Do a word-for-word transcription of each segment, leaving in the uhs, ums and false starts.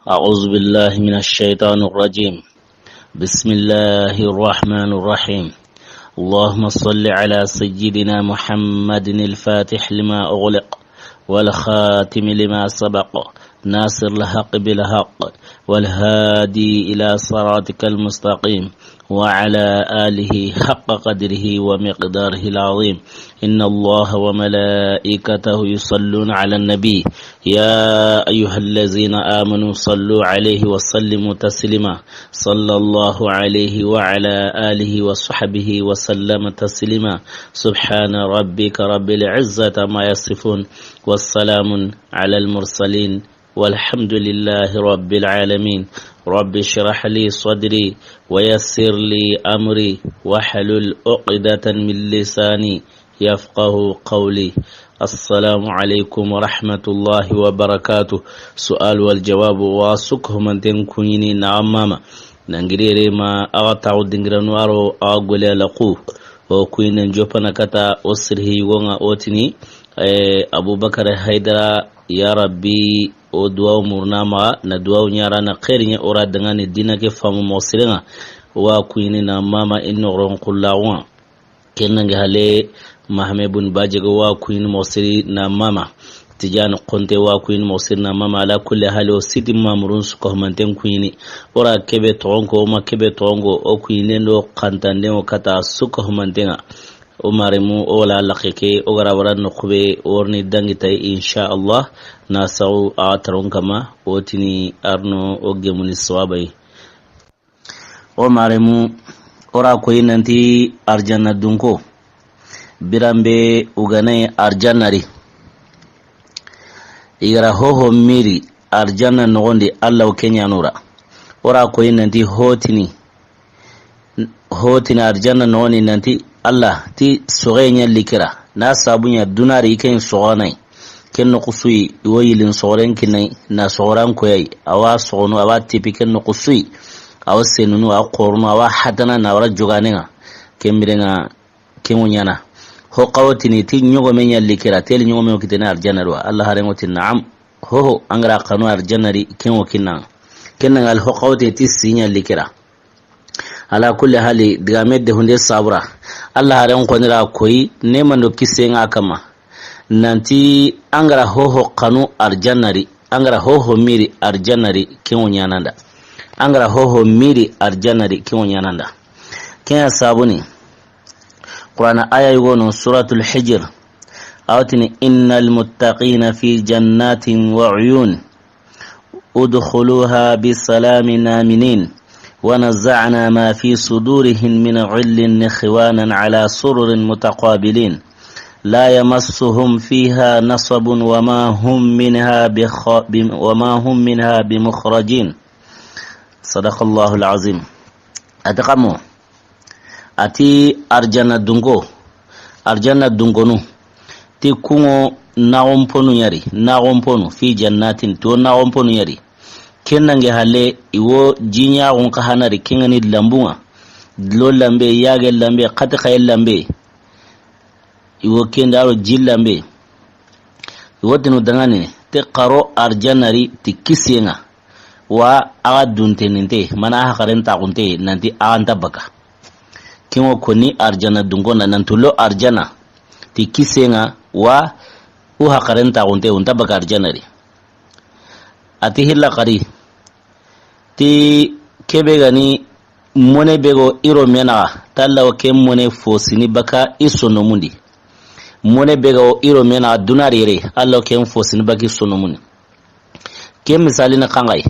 أعوذ بالله من الشيطان الرجيم. بسم الله الرحمن الرحيم. اللهم صل على سيدنا محمد الفاتح لما أغلق والخاتم لما سبق ناصر الحق بالحق والهادي إلى صراطك المستقيم وعلى آله حق قدره ومقداره العظيم. إن الله وملائكته يصلون على النبي، يا أيها الذين آمنوا صلوا عليه وسلموا تسليما. صلى الله عليه وعلى آله وصحبه وسلم تسليما. سبحان ربك رب العزة عما يصفون، والسلام على المرسلين، والحمد لله رب العالمين. رب اشرح لي صدري ويسر لي أمري واحلل عقدة من لساني يفقه قولي. السلام عليكم ورحمة الله وبركاته. سؤال والجواب. Wa su kahumanten kuɲini na xa mama. Nangirere ma axa taxu dingiranu aro axa gole a laxu. O kuɲinen jopana kata o sirhi yigonga o tini, eh, Abubakar Haydara, ya Rabbi, o duwawu muruna maxa, na duwawu ɲa ra na xeeri ɲa o ra dangani dina ke famu moxo sirenga. Wa kuɲini na mama i noxoron xullaxunga. Ken nange hale Mahame Bun Bajego wa kuɲini moxo siri na mama. Tijani Konte wa kuɲini moxo siri na mama. Ala kulli hali o siti mamurun su kahumanten kuɲini. O ra kebe toxonko, o ma kebe toxonko, o kuɲinen do xantanden o kata su kahumantenga. O maremu, o wala laxe ke, o gara wara noxu be, o ri ni dangi tay, insha Allah, na saxu a taron kama, o tini arno, o gemuni sawabayi. O maremu, o ra koyi nanti arjanna dunko. Biranbe ugane arjanna ri. I gara hoho miri arjanna noxondi, Allah o keɲanura. O ra koyi nanti hotini. Hotini arjanna noxondi nanti Allah ti soxe ɲa likira. Na sabu ɲa dunari i ken soxanai. Ken noxu suyi, i wo yilin soxoren kinai, na soxoran koyai. Awa soxonu, awa tipi ken noxu suyi. Awa senunu, awa xorunu, awa hatana, na wara joganenga. Ken birenga, ken wo ɲana. Ho xawotini ti ɲogome ɲa likira, teli ɲogome wo kitene arjanna do wa. Allah harengo ti naam. Hoho, angara kanu arjanna ri, ken wo kinna. Ken nanga al ho xawote ti si ɲa likira. Ala kulli hali, digame de hunde sabura. Allah haren konira koyi, nemando kisenga kama. Nanti angara hoho kanu arjanna ri, angara hoho miri arjanna ri, ken wo ɲananda. Angara hoho miri arjanna ri, ken wo ɲananda. Ken ya sabuni. Qur'ana aya yugono Suratul Hijr. Awtini, innal muttaqina fi jannatin wa uyun. ادخلوها بسلام آمنين. ونزعنا ما في صدورهم من غل إخوانا على سرر متقابلين. لا يمسهم فيها نصب وما هم منها بخ-، بم-، وما هم منها بمخرجين. صدق الله العظيم. Atakamu. Ati arjanna dunko, arjanna dunkonu, ti kungo naxonponu ɲari, naxonponu, fi jannatin, to naxonponu ɲari. Ken nange halle, i wo jiɲaxun xa hanari, kengani lambunga, dilo lambe, yage lambe, xati xaye lambe, i wo kendaro ji lambe. I wo tinu dangani, ti xaro arjanna ri, ti kisiyenga. Wa axa dunteninte, mana axa xaren taxunte, nanti axa nta baka. Ken wo koni arjanna dunkonda, nanti lo arjanna, ti kisenga, wa u axa xaren taxunte, u nta baka arjanna ri. Ati hilla xari, ti kebe gani mone bego iro menaxa, talla wo ken mone fosini baka i sonomundi. Mone bego iro menaxa dunari yere, alla wo ken fosini baka i sonomundi. Ke misali ni xanxayi.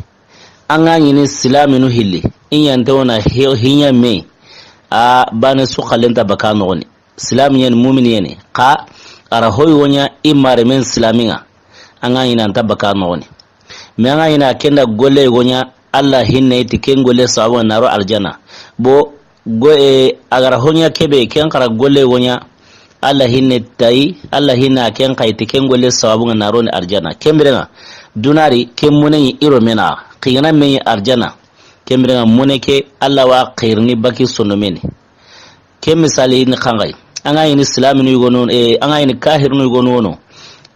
An ga ɲini silaminu hilli, i ɲante wona hi-, hiɲa me, a bane su xallenta baka noxoni. Silami ɲeni, mumini ɲeni, xa a ra hoyi wo ɲa i mare men silaminga. An ga ɲini anta baka noxoni. Me an ga ɲini a kenda golle wo ɲa, Alla hinne ti ken golle sabu na ro arjanna. Bo Go-, e, a ga ra ho ɲa kebe, ken xa ra golle wo ɲa, Alla hinne tayi, Alla hinne a ken xayi ti ken golle sababunga na roni arjanna. Ken birenga, dunari, ken mone ɲi iro mena, xigana me ɲi arjanna. Ken birenga mone ke, Alla wa xeerini baki sondo meni. Ken misali ni xanxayi. An ga ɲini silaminu yugo no, e, an ga ɲini kahirinu yugo no.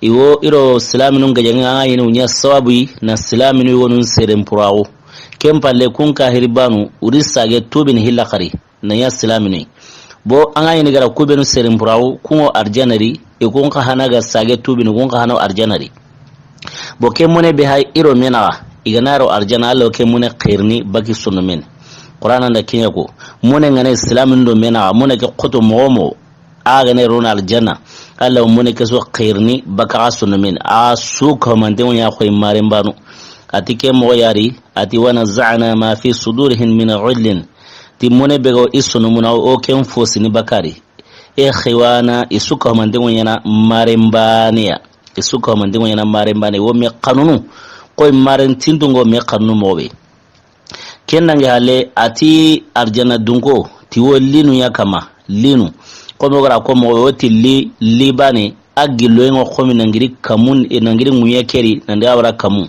I wo i ro silaaminu gajaŋe, an ga ɲi ni u ɲa sababu yi na silaaminu yogonun seren puraxu. Ken palle kun kahiri banu, wuri sage tubini hilla xari na ɲa silaaminu yi. Bo an ga ɲi ni gara kubenu seren puraxu, kun ŋo arjana ri, i kun xa hana ga sage tubini, kun xa hana arjana ri. Bo ke mone be hay i ro me naxa, i ga na ro arjana, Alla wo ke mone xeerini baki sondomen. Qur'ana nda ke ɲa ko, mone ŋa ne silaaminu do me naxa, mone ke xoto moxo moxo, a ga ne ro na arjana, Alla wo mone ke su xeerini baka ga sondomen. A su kahumanten ŋo ɲa xoyi maren banu. A ti ke moxo yari, a ti, "Wa naza'na ma fi sudurihim min ghillin." Ti mone be ga wo i sondomuna, o ken fosini bakari. Ikhwana, i su kahumanten ŋo ɲaana maren baane ya. I su kahumanten ŋo ɲaana maren baane, wo me xanunu. Xoyi maren tintungo me xanunu moxo be. Ken dangi hale, a ti arjana dunko, ti wo linu ya kama, linu. Xo moxo gara ko moxo, wo ti li, li baane, a gilloyen ŋo xo mi nangiri kamun, e nangiri ŋuɲe keri, nandi a wara kamu.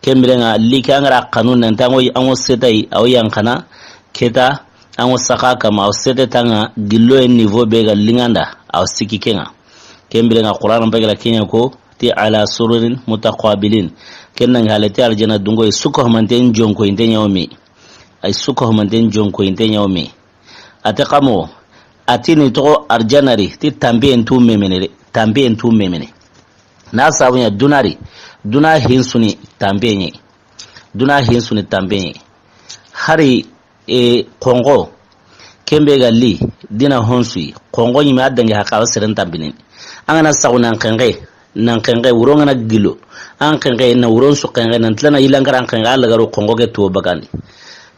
Ken biren ŋa, li ke an gara xanu nanti an ŋo, an ŋo setayi, a wo yanxana, keta, an ŋo saxa kama, a wo sete tanga, gilloyen niveau be ga liŋanda, a wo siki ken ŋa. Ken biren ŋa Qur'ana bagala ken ɲa ko, ti ala sururin mutaqabilin. Ken dangi hale ti arjana dunko, i su kahumanten jonko inte ɲa wo me. Ay su kahumanten jonko inte ɲa wo me. A ti xa moxo, a ti ni toxo arjana ri, ti tampiyen tu memene de, tampiyen tu memene. Na sabu ɲa duna ri, duna hinsuni tampiyen ɲi. Duna hinsuni tampiyen ɲi. Hari, e, xonxo, ken be ga li, dina honsuyi, xonxo ɲi me a dangi haqa, a wo seren tampini. An ga na saxu nan xenxe, nan xenxe, wuro ŋa na gillo. An xenxe, na wuron su xenxe, nan tilana yilankara an xenxe, Alla ga ro xonxo ke tuwo bakandi.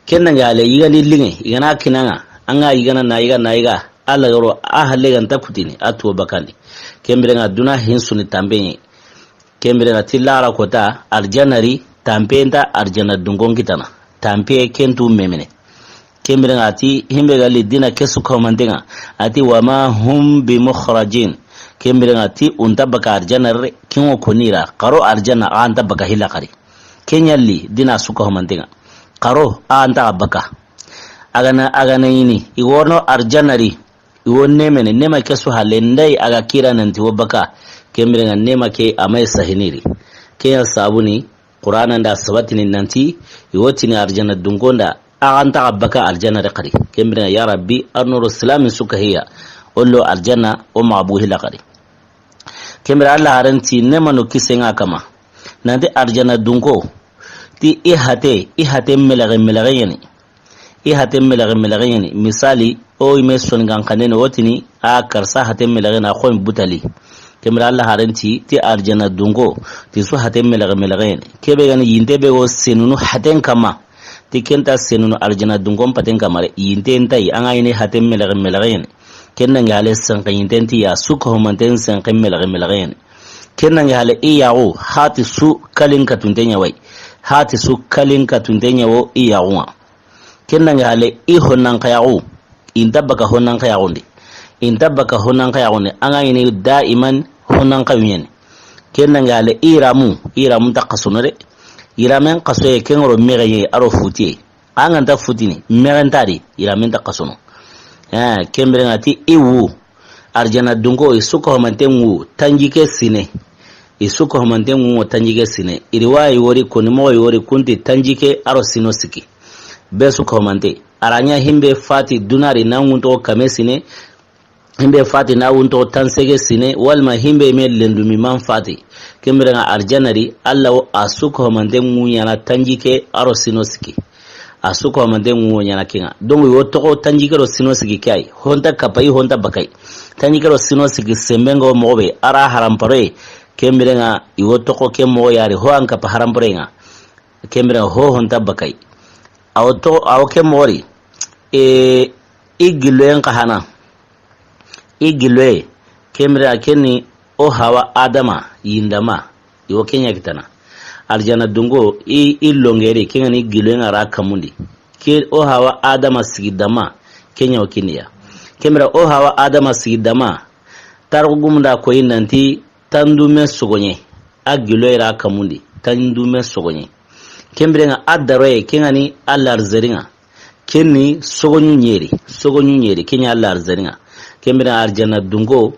Ken dangi hale, yigandi liŋe, i ga na kinaŋa, an ga yigana na yiga, na yiga, Alla ga ro a halle ga nta kutini, a tuwo bakandi. Ken biren ŋa duna hinsuni tampiyen ɲi. Ken biren ŋa ti lara kota, arjana ri, tampiyen nta arjana dunkon kitana. Tampiye ken tu memene. Ken biren ŋa a ti, himbe ga li dina ke su kahumanten ŋa, a ti, "Wa ma hum bi mukhrajin." Ken biren ŋa a ti, u nta baka arjana re, ken ŋo koni ra, xa ro arjana, a nta baka hilla xari. Ken ɲa li, dina su kahumanten ŋa. Xa ro, a nta baka. A ga na, a ga na ɲi ni, i wo no arjana ri, i wo nemene, nema ke su hale, ndayi a ga kira nanti wo baka. Ken biren ŋa nema ke, a ma yi sahini ri. Ken ya sabu ni, Qur'ana nda sabatini nanti, i wo tini arjana dunko nda, a ga nta xa baka arjana re xari. Ken biren ŋa, ya Rabbi, ar noro silami su kahiya, o lo arjana, o maxa bu hilla xari. Ken biren Alla haren ti, nema no kisen ŋa kama. Nanti arjana dunko, ti i hate, i hate melexe, melexe ɲa ni. I hate melexe, melexe ɲa ni. Misali, o i me soni gan xanene, o tini, a karsa hate melexe na xo mi butali. Ken biren Alla haren ti, ti arjana dunko, ti su hate melexe, melexe ɲa ni. Ke be ga ni yinte be go senunu haten kama. Ti ken nta senunu arjana dunkon paten kama re. Yinte nta yi, an ga ɲi ni hate melexe, melexe ɲa ni. Ken dangi hale senxe yinte nti ya, su kahumanten senxe melexe, melexe ɲa ni. Ken dangi hale i yaxu, hati su kalin katunte ɲa wa yi. Hati su kalin katunte ɲa wo i yaxu ŋa. Ken dangi hale i honnan xa yaxu, i nta baka honnan xa yaxun di. I nta baka honnan xa yaxun di. An ga ɲi ni daiman honnan xa wi ɲa ni. Ken dangi hale i yiramu, i yiramu nta xasono de. Yiramen xasoye ken ŋa ro mexe ye, a ro futiye. An ga nta futini, mexe nta di, yiramen nta xasono. Eh, ken biren ŋa ti i wu, arjana dunko, i su kahumanten ŋu, tanjikke sine. I su kahumanten ŋu, tanjikke sine. I riwayi wori, koni moxo yi wori, kun ti tanjikke, a ro sino sikki. Be su kahumante. A ra ɲa himbe fati duna ri na ŋun toxo kame sine, himbe fati na wun toxo tansege sine, walma himbe me lendumi man fati. Ken biren ŋa arjana ri, Alla wo a su kahumanten ŋu ɲaana tanjikke, a ro sino sikki. A su kahumanten ŋu ɲaana ken ŋa. Donc, i wo toxo tanjikke ro sino sikki ke yi. Ho nta kapa yi, ho nta baka yi. Tanjikke ro sino sikki senbe ŋa wo moxo be, a ra haramparo ye. Ken biren ŋa, i wo toxo ke moxo yari, ho an kapa haramparo ŋa. Ken biren ŋa, ho, ho nta baka yi. A wo toxo, a wo ke moxo ri. E, i gilloyen xa hana. I gilloye, ken biren ŋa ken ni o Hawa Adama yindama, i wo ken ɲa kitana. Arjana dunko, i, i longeri, ken ŋa ni gilloyen ŋa ra kamundi. Ke o Hawa Adama sigi dama, ken ɲa wo kiniya. Ken biren ŋa o Hawa Adama sigi dama, tarixu gumun da koyi nanti tandume sogoɲe. A gilloye ra kamundi, tandume sogoɲe. Ken biren ŋa a daroye, ken ŋa ni a larzeri ŋa. Ken ni sogoɲu ɲeri, sogoɲu ɲeri, ken ɲa a larzeri ŋa. Ken biren ŋa arjana dunko,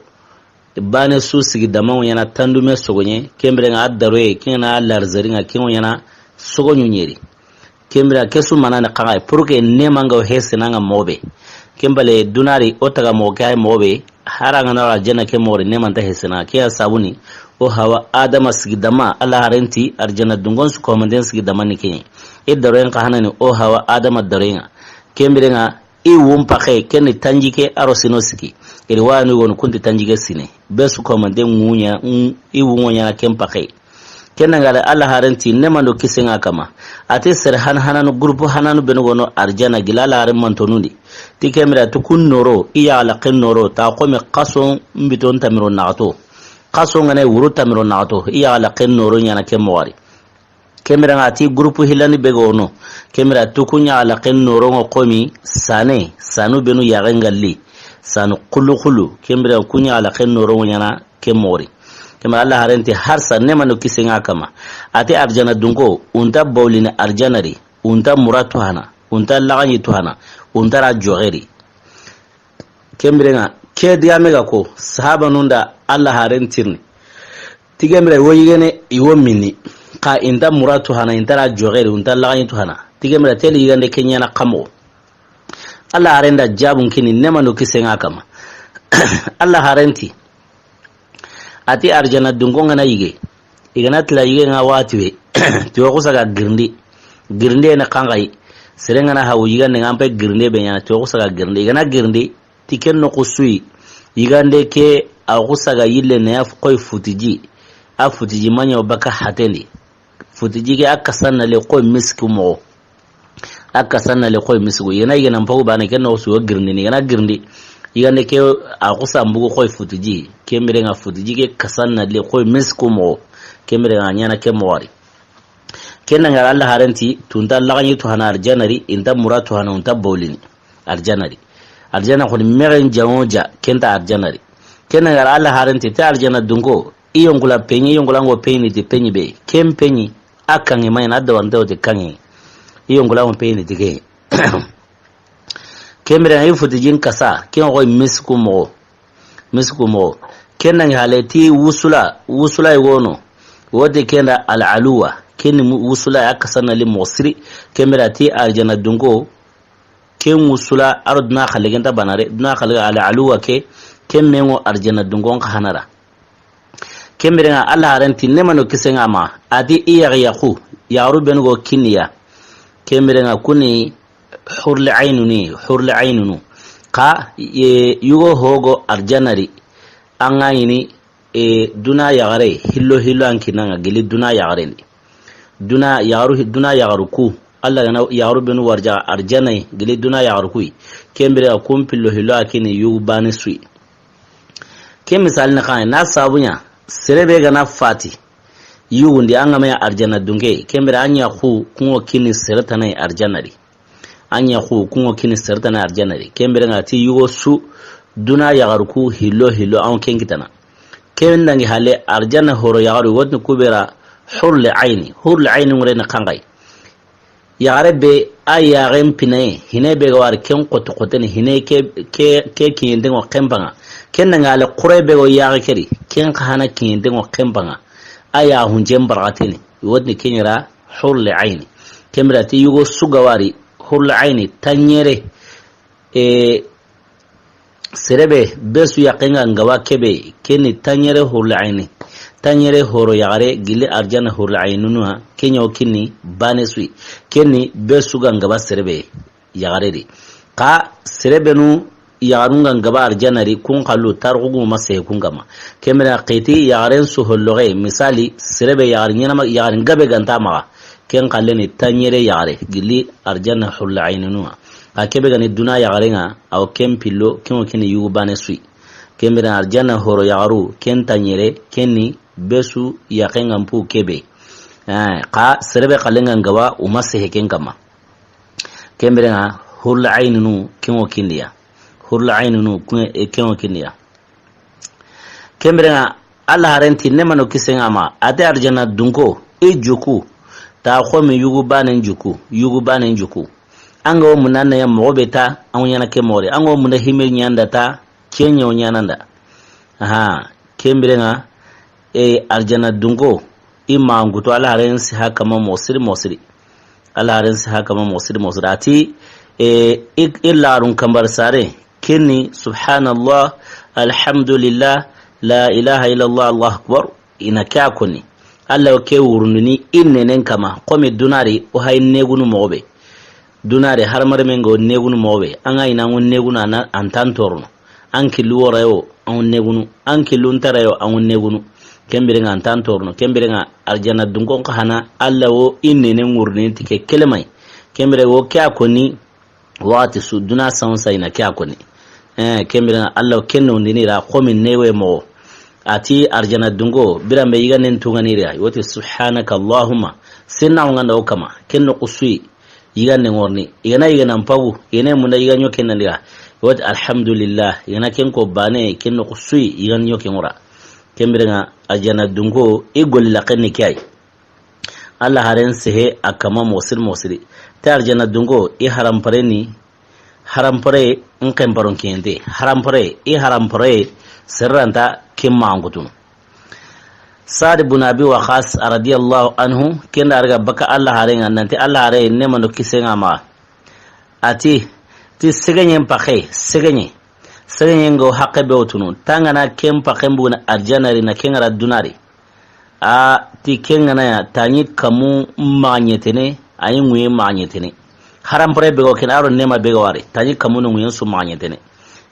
Baane su sigi dama ŋo ɲaana tandume sogoɲe, ken biren ŋa a daroye, ken ŋa na larzeri ŋa, ken ŋo ɲaana sogoɲu ɲeri. Ken biren ŋa ke su mana ni xaxay, pour que neema ŋa wo hesena ŋa moxo be. Ken bale duna ri, o taga moxo ke ay moxo be, hari a ŋa na arjanna ke moxo ri, neema nta hesena ŋa. Ke ya sabu ni, o hawa Adama sigi dama, Alla haren ti arjanna dungon su ko manden sigi dama ni ke ɲi. I daroyen xa hana ni, o hawa Adama daroyen ŋa. Ken biren ŋa, i wun paxe, ken ni tanjikke a ro sino sikki. Iri wayanu gonu kunti tanjikke sine. Be su ko mande ŋuɲa, ŋ-, i wun ŋo ɲaana ken paxe. Ken ŋa ri Alla haren ti neema do kisen ŋa kama. A ti sere han hananu, groupe hananu benu gono arjanna gila Alla haren mantonundi. Ti ken biren ŋa tu kun noro, i ya la ken noro, ta xo mi xaso mbiton tamiro naxato. Xaso ŋa ne wuru tamiro naxato, i ya la ken noro ɲaana ken moxo ri. Ken biren ŋa a ti groupe hillandi be gono. Ken biren ŋa tu kun ɲa la ken noronŋo xo mi sane, sanu benu yaxen ŋa li. Sanu xulu xulu. Ken biren ŋa kun ɲa la ken noronŋo ɲaana ken moxo ri. Ken biren ŋa Alla haren ti hari sa neema do kisen ŋa kama. A ti arjanna dunko, o nta bawlini arjanna ri, o nta mura tu hana, o nta laxaɲi tu hana, o nta ra joxe ri. Ken biren ŋa, ke digaame ga ko, sahabanun da Alla haren tirindi. Ti ken biren wo yigene, i wo mini. Xa i nta mura tu hana, i nta ra joxe ri, o nta laxaɲi tu hana. Ti ken biren ŋa teli yigande ke ɲaana xa moxo. Alla haren da jaabun kini, neema do kisen ŋa kama. Alla haren ti. A ti arjanna dunko ŋa na yige. I ga na tila yige ŋa waxati be. Ti wo xusa ga girindi. Girindi ene xanxayi. Sere ŋa na hawu yigande ŋa an pe girindi be ɲaana. Ti wo xusa ga girindi. I ga na girindi. Ti ken noxu su yi. Yigande ke a xusa ga yille ne ya f-, xoy futiji. A futiji ma ɲa wo baka hatendi. Futiji ke a kasan na le xoy misiku moxo. A kasan na le xoy misiku. I ga na yige nan pagu bane ken noxu su wo girindi ni. I ga na girindi. Yigande ke a xusa mbugu xoy futiji. Ken biren ŋa futiji ke kasan na le xoy misiku moxo. Ken biren ŋa ɲaana ken moxo ri. Ken ŋa ri Alla haren ti, o nta laxaɲi tu hana arjanna ri, o nta mura tu hana, o nta bawlini arjanna ri. Arjanna xoni mexen jaŋo ja, ken nta arjanna ri. Ken ŋa ri Alla haren ti, ti arjanna dunko, i yonkula peɲi, i yonkula ŋo peɲi ni ti peɲi be. Ken peɲi, a kaŋŋe ma ɲaana, a da wante wo ti kaŋŋe. I yonkula ŋo peɲi ni ti ke. Ken biren ŋa i futijin kasa, ken ŋa xoy misiku moxo. Misiku moxo. Ken ŋa ri hale ti wusula, wusula i gono. Wo ti ken da al aluwa. Ken ni mu-, wusula ya kasan na li moxo siri. Ken biren ŋa ti arjanna dunko. Ken wusula a ro duna xalle ken nta bana re. Duna xalle al aluwa ke. Ken me ŋo arjanna dunko ŋa xa hana ra. Ken biren ŋa Alla haren ti neema do kisen ŋa ma. A ti i yaxi yaxu. Yaxaru benu go kini ya. Ken biren ŋa kun ni hurli aynunu, hurli aynunu. Xa, e, yugo hogo arjanna ri. An ga ɲi ni, e, duna yaxare, hillo hillo an kina ŋa gili duna yaxare ni. Duna yaxaru, duna yaxaru ku. Alla ga na yaxaru benu warja arjanna yi, gili duna yaxaru ku yi. Ken biren ŋa kun pillo hillo a kini yugu bane su yi. Ke misali ni xa, na sabu ɲa, sere be ga na fati. Yugundi an ga ma ya arjanna dunke, ken biren ŋa an yaxu, kun ŋo kini sere tana yi arjanna ri. An yaxu, kun ŋo kini sere tana yi arjanna ri. Ken biren ŋa ti yugo su, duna yaxaru ku, hillo, hillo, an ken kitana. Ken dangi hale, arjanna horo yaxaru, wo ti ni ku be ra, hurli ayni. Hurli ayni ŋure ni xanxayi. Yaxare be a yaxen pinaye, hine be ga wari ken xoto xoteni, hine ke, ke, ke kiɲenten ŋo ken paŋa. Ken ŋa ale xure be go yaxe keri, ken xa hana kiɲenten ŋo ken paŋa. A ya hunjen barxateni, wo ti ni ken ɲa ra hurli ayni. Ken biren ŋa ti yugo su ga wari, hurli ayni, tanɲere, e, Sere be, be su yaxen ŋa n gaba ke be, ken ni tanɲere hurli ayni. Tanɲere horo yaxare, gili arjanna hurli aynunu ya, ken ɲa wo kini bane su yi. Ken ni be su ga n gaba sere be yaxare di. Xa sere benu yaxarun ga n gaba arjanna di, kun xallu tarixu gu ma sehe kun kanma. Ken biren ŋa xiti yaxaren su holloxe, misali, sere be yaxari ɲanama, yaxarin gabe ga nta maxa. Ken xalle ni tanɲere yaxare, gili arjanna hurli aynunu ya. Xa ke be ga ni duna yaxaren ŋa, a wo ken pillo, ken wo kini yugu bane su yi. Ken biren ŋa arjanna horo yaxaru, ken tanɲere, ken ni be su yaxen ŋa n pu ke be. Eh, xa sere be xallen ŋa n gaba, u ma sehe ken kanma. Ken biren ŋa hurli aynunu, ken wo kini ya. Hurli aynunu, kun-, e, ken wo kini ya. Ken biren ŋa, Alla haren ti neema do kisen ŋa ma, a ti arjanna dunko, i juku, ta xo mi yugu banen juku, yugu banen juku. An ga wo munda na ya moxo be ta, an ɲaana ke moxo ri. An ga wo munda hime ɲa n da ta, ken ɲa wo ɲaana n da. Aha. Ken biren ŋa, e, arjana dunko, i mangutu Alla haren si ha kama moxo siri moxo siri. Alla haren si ha kama moxo siri moxo siri. A ti, e, i, i larun kambar sare, ken ni, subhanallah, alhamdulillah, la ilaha illallah, Allahu akbar, i na ke a koni. Alla wo ke wurundini i nenen kama, xo mi duna ri, o hay negunu moxo be. Duna ri, hadamarenmen ga wo negunu moxo be. An ga ɲi na an wo negunu, a na, an ta an torono. An killu wora yo, an wo negunu. An killu ntara yo, an wo negunu. Ken biren ŋa an ta an torono. Ken biren ŋa arjana dunkon xa hana, Alla wo i nenen wurundini ti ke kelemayi. Ken biren wo ke a koni, waxati su duna sansa i na ke a koni. Eh, ken biren ŋa Alla wo ken no ndini ra, xo mi newe moxo. A ti arjana dunko, biran be yiganden tunŋani ra, i wo ti subhanaka Allahumma. Senna wo ŋa nda wo kama, ken noxu su yi, yigande ŋorni. I ga na yigana n pagu, i ga na munda yiga ɲo ken na ndi ga. I wo ti alhamdulillah, i ga na ken ko bane, ken noxu su yi, yiga ɲo ken ŋora. Ken biren ŋa arjana dunko, i golli laxen ni ke yi. Alla haren sehe a kama moxo siri moxo siri. Ti arjana dunko, i haranpare ni, haranpare n xenparon kiyente. Haranpare, i haranpare, sere ra nta ken mangutunu. Saad bun Abi Waqas radiyallahu anhu, ken da a raga baka Alla haren ŋa, nanti Alla hare nema no kisen ŋa ma. A ti, ti segeɲen paxe, segeɲe. Segeɲen ga wo haqqe be wo tunu. Tangana ken paxen buguna arjana ri na ken ŋa ra duna ri. A ti ken ŋa na ya, taɲi kamu maxa ɲetene, a yi ŋuye maxa ɲetene. Haranpare be ga wo ken, a ro nema be ga wari, taɲi kamu no ŋuyen su maxa ɲetene.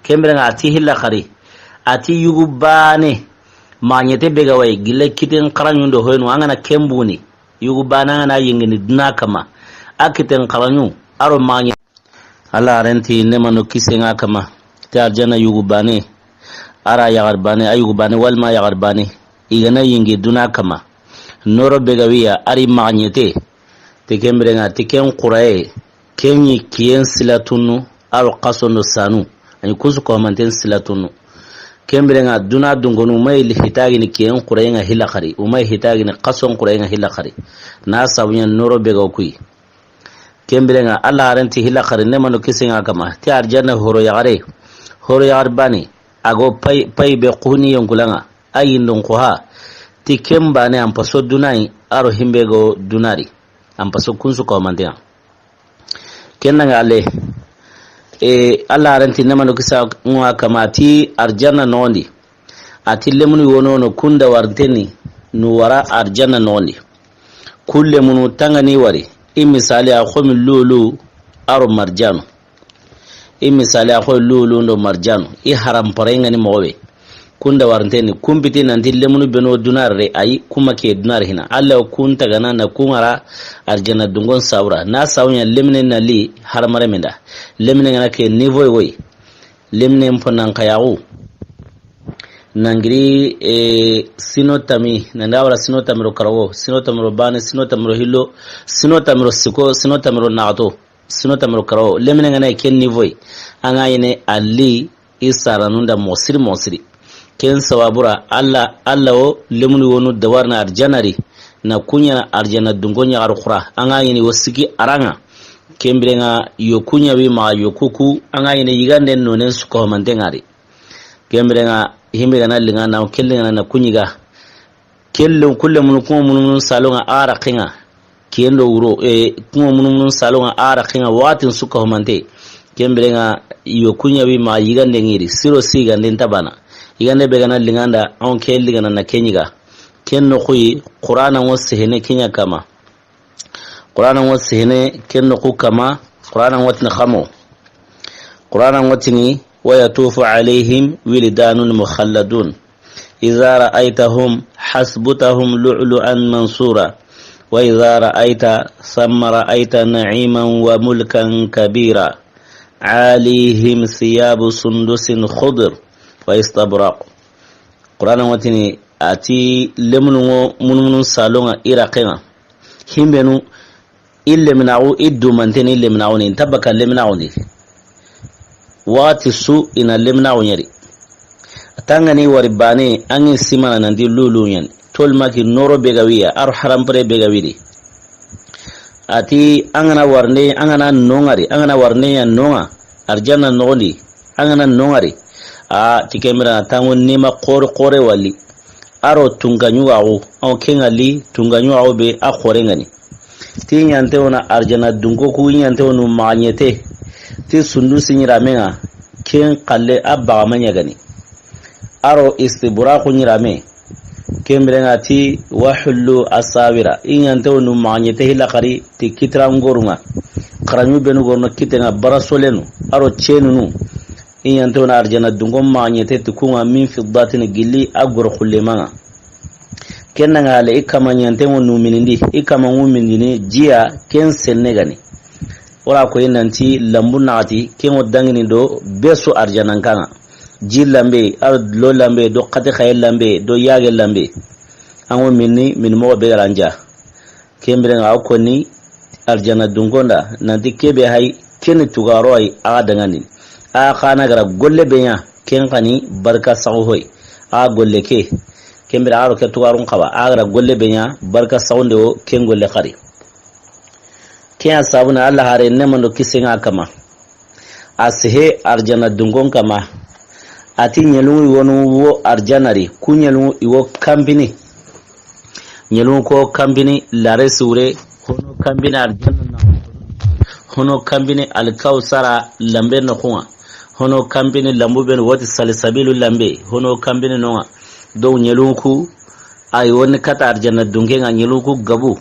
Ken biren ŋa a ti hilla xari, a ti yugu bane, maxa ɲete be ga wayi, gille kiten xaraɲun do hoynu, an ga na ken buguni, yugu bane an ga na yingini duna kama, a kiten xaraɲu, a ro maxa ɲe-, Alla haren ti nema no kisen ŋa kama, ti arjana yugu bane, a ra yaxar bane, a yugu bane, walma yaxar bane, i ga na yingi duna kama, noro be ga wiya, a ri maxa ɲete, ti ken biren ŋa, ti ken xuraye, ken ɲi kiyen silatunnu, a ro xason do sanu, a ɲi kunsu ko manten silatunnu. Ken biren ŋa duna dunkonu, ma yi hitagini kiyen xuraye ŋa hilla xari, o ma yi hitagini xason xuraye ŋa hilla xari. Na sabu ɲa noro be ga kuyi. Ken biren ŋa Alla haren ti hilla xari, nema no kisen ŋa kama, ti arjana horo yaxare, horo yaxar bane, a go pay, pay be xuni yonkulan ŋa, a yindon xuha, ti ken bane an paso duna yi, a ro himbe ga wo duna ri, an paso kunsu ko manten ŋa. Ken na ŋa ale, e, Alla haren ti nema no kisen ŋa kama, ti arjana noxon di. A ti lemunu wono no kunda warnteni, nu wara arjana noxon di. Ku lemunu tangani wari, i misali a xo mi lulu, a ro marjanu. I misali a xo lulu ndo marjanu, i haranpare ŋa ni moxo be. Kunda warnteni, kun piti nanti lemunu beno duna ri, a yi kuma ke duna ri hina. Alla wo kun tagana na kun ŋa ra arjana dunkon sabu ra. Na sabu ɲa lemine na li hadamarenmen da. Lemine ŋa na ke niveau woyi. Lemine mpo nan kayaxu. Nangiri, e, sino tami, nanda wara sino tamiro karago, sino tamiro bane, sino tamiro hillo, sino tamiro siko, sino tamiro naxato, sino tamiro karago. Lemine ŋa na ken niveau yi. An ga yine a li i saranun da moxo siri moxo siri. Ken sababu ra, Alla, Alla wo lemunu wonu dawarna arjana ri, na ku ɲa na arjana dunko ɲaxaru xura. An ga yine wo siki a ra ŋa. Ken biren ŋa yo ku ɲa wi maxa yo ku ku, an ga yine yiganden nonen su ko manten ŋa ri. Ken biren ŋa himbe ga na linga na, ken linga na ku ɲiga. Kelle, ku lemunu, ku ŋa munumunu salon ŋa a raqen ŋa. Ken do wuro, e, ku ŋa munumunu salon ŋa a raqen ŋa, waxatin su ko mante. Ken biren ŋa yo ku ɲa wi maxa yigande ŋiri, siro sigande nta bana. Yigande be ga na linga nda, an ke linga na na ke ɲiga. Ken noxu yi, Qur'ana ŋo sehene ke ɲa kama. Qur'ana ŋo sehene ken noxu kama, Qur'ana ŋo tini xamo. Qur'ana ŋo tini, ويطوف عليهم ولدان مخلدون. إذا رأيتهم حسبتهم لؤلؤا منثورا. وإذا رأيت ثم رأيت نعيما وملكا كبيرا. عليهم ثياب سندس خضر وإستبرق. Qur'ana ŋo tini, a ti lemunu ŋo munumunu salon ŋa i raqen ŋa. Himbenu, i leminaxu, i dumanteni i leminaxu ni, nta baka leminaxu ni. Waxati su i na leminaxu ɲeri. Tangani wari bane, an ŋi simana nanti lulu ɲani. Tolmaki noro be ga wiya, a ro harampare be ga wiri. A ti an ga na warne, an ga na no ŋari, an ga na warne ya no ŋa, arjanna noxon di, an ga na no ŋari, A ti ken bire ŋa tanŋo ni ma xore xore wali. A ro tunka ɲugaxu, aw ken ŋa li tunka ɲugaxu be a xore ŋa ni. Ti ɲante wona arjana dunko ku, ɲante wonu maxaɲete. Ti sundu siɲirame ŋa, ken xalle a baxama ɲagani. A ro istibraxu ɲirame. Ken bire ŋa ti wahullu asawira. I ɲante wonu maxaɲete hila xari ti kitirangoru ŋa. Xaraɲu benu gorno kite ŋa bara solenu. A ro cenunu. I ɲante wona arjana dunko maxaɲete ti ku ŋa min fiddatin gilli a goro xullema ŋa. Ken na ŋa le i kama ɲante ŋo numinindi, i kama ŋu mindini jiya ken senne gani. Wora koyi nanti lambu naxati, ken ŋo dangini do be su arjanan ka ŋa. Ji lambe, a ro lo lambe, do xati xaye lambe, do yage lambe. An ŋo minni, min moxo be ga ra n ja. Ken bire ŋa a koni arjana dunkonda nanti kebe hay keni tugaro ay a dangani. A xana gara golle be ɲa ken xani barka saxu hoy. A golle ke. Ken bire a ro ke tugarun xaba a gara golle be ɲa barka saxunde wo ken golle xari. Ke ya sabuna Allah hare ne mando kise ŋa kama. A sehe arjana dungon kama. A ti ɲelungu i wonu wo arjana ri, ku ɲelungu i wo kampini. Ɲelungu ko kampini lare sure, hono kampini arjana na. Hono kampini alkausara lambe no ku ŋa. Hono kampini lambu ben woti salisabilu lambe, hono kampini no ŋa. Donc ɲelungu ku, ay woni kata arjana dunke ŋa ɲelungu ku gabu.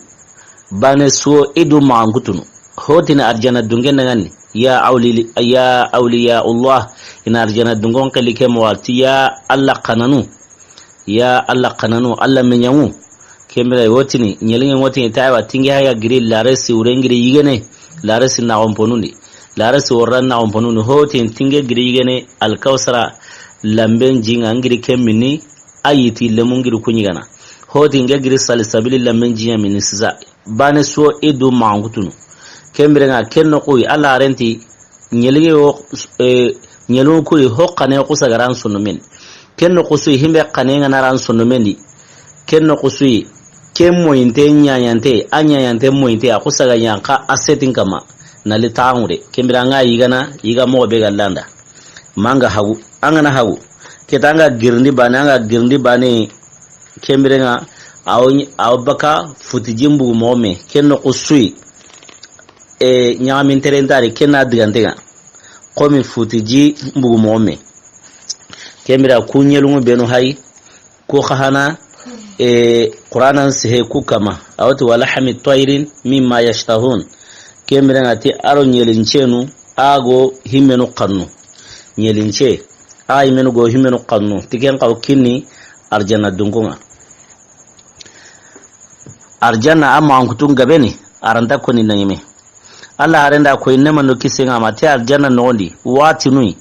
Bane suwo i du maxankutunu. Hotini arjana dunke nangani. Ya awli-, ya awliya Allah. Ina arjana dungon xeli ke mo warti ya Allah xananu. Ya Allah xananu, Allah meɲangu. Ken bire wotini, ɲelinge wotini taywa tinge haya giri laresi urengiri yigene. Laresi naxon ponundi. Laresi worra naxon ponundi. Hotini tinge giri yigene alkausara lamben jinga ngiri ken minni. A yiti lemun giri kuɲigana. Hoti nge giri sali sabili lamben jiɲa mini sisa. Bane suwo i du maxankutunu. Ken bire ŋa ken noxuyi, Alla renti ɲelinge wo, eh, ɲelun kuyi ho xane xusagaran sondomen. Ken noxusuyi himbe xane ŋa naran sondomen di. Ken noxusuyi ken moyinte ɲaɲante, a ɲaɲante moyinte, a xusaga ɲanka a setin kama. Na li taxaŋude. Ken bire ŋa yigana, yiga moxo be ga landa. Manga hagu, an ga na hagu. Keta an ga girindi bane, an ga girindi bane. Ken bire ŋa, awo, awo baka futi jimbugu moxo me. Ken noxusuyi. E, ɲaxamin terentari, ken na digante ŋa. Komi futi ji mbugu moxo me. Ken bire ku ɲelungu benu hay. Ku xa hana, e, Qur'anan sehe ku kama. Awati wala hami toirin mimma yashtahun. Ken bire ŋa ti aro ɲelincenu, ago himmenu xannu. Ɲelince, a himmenu go himmenu xannu. Ti ken xaw kinni arjanna dunko ŋa. Arjanna a maxankutun gabeni, aranta koni naɲime. Alla harenda koyi nemando kise ŋa ma ti arjanna noxondi, wati nuyi.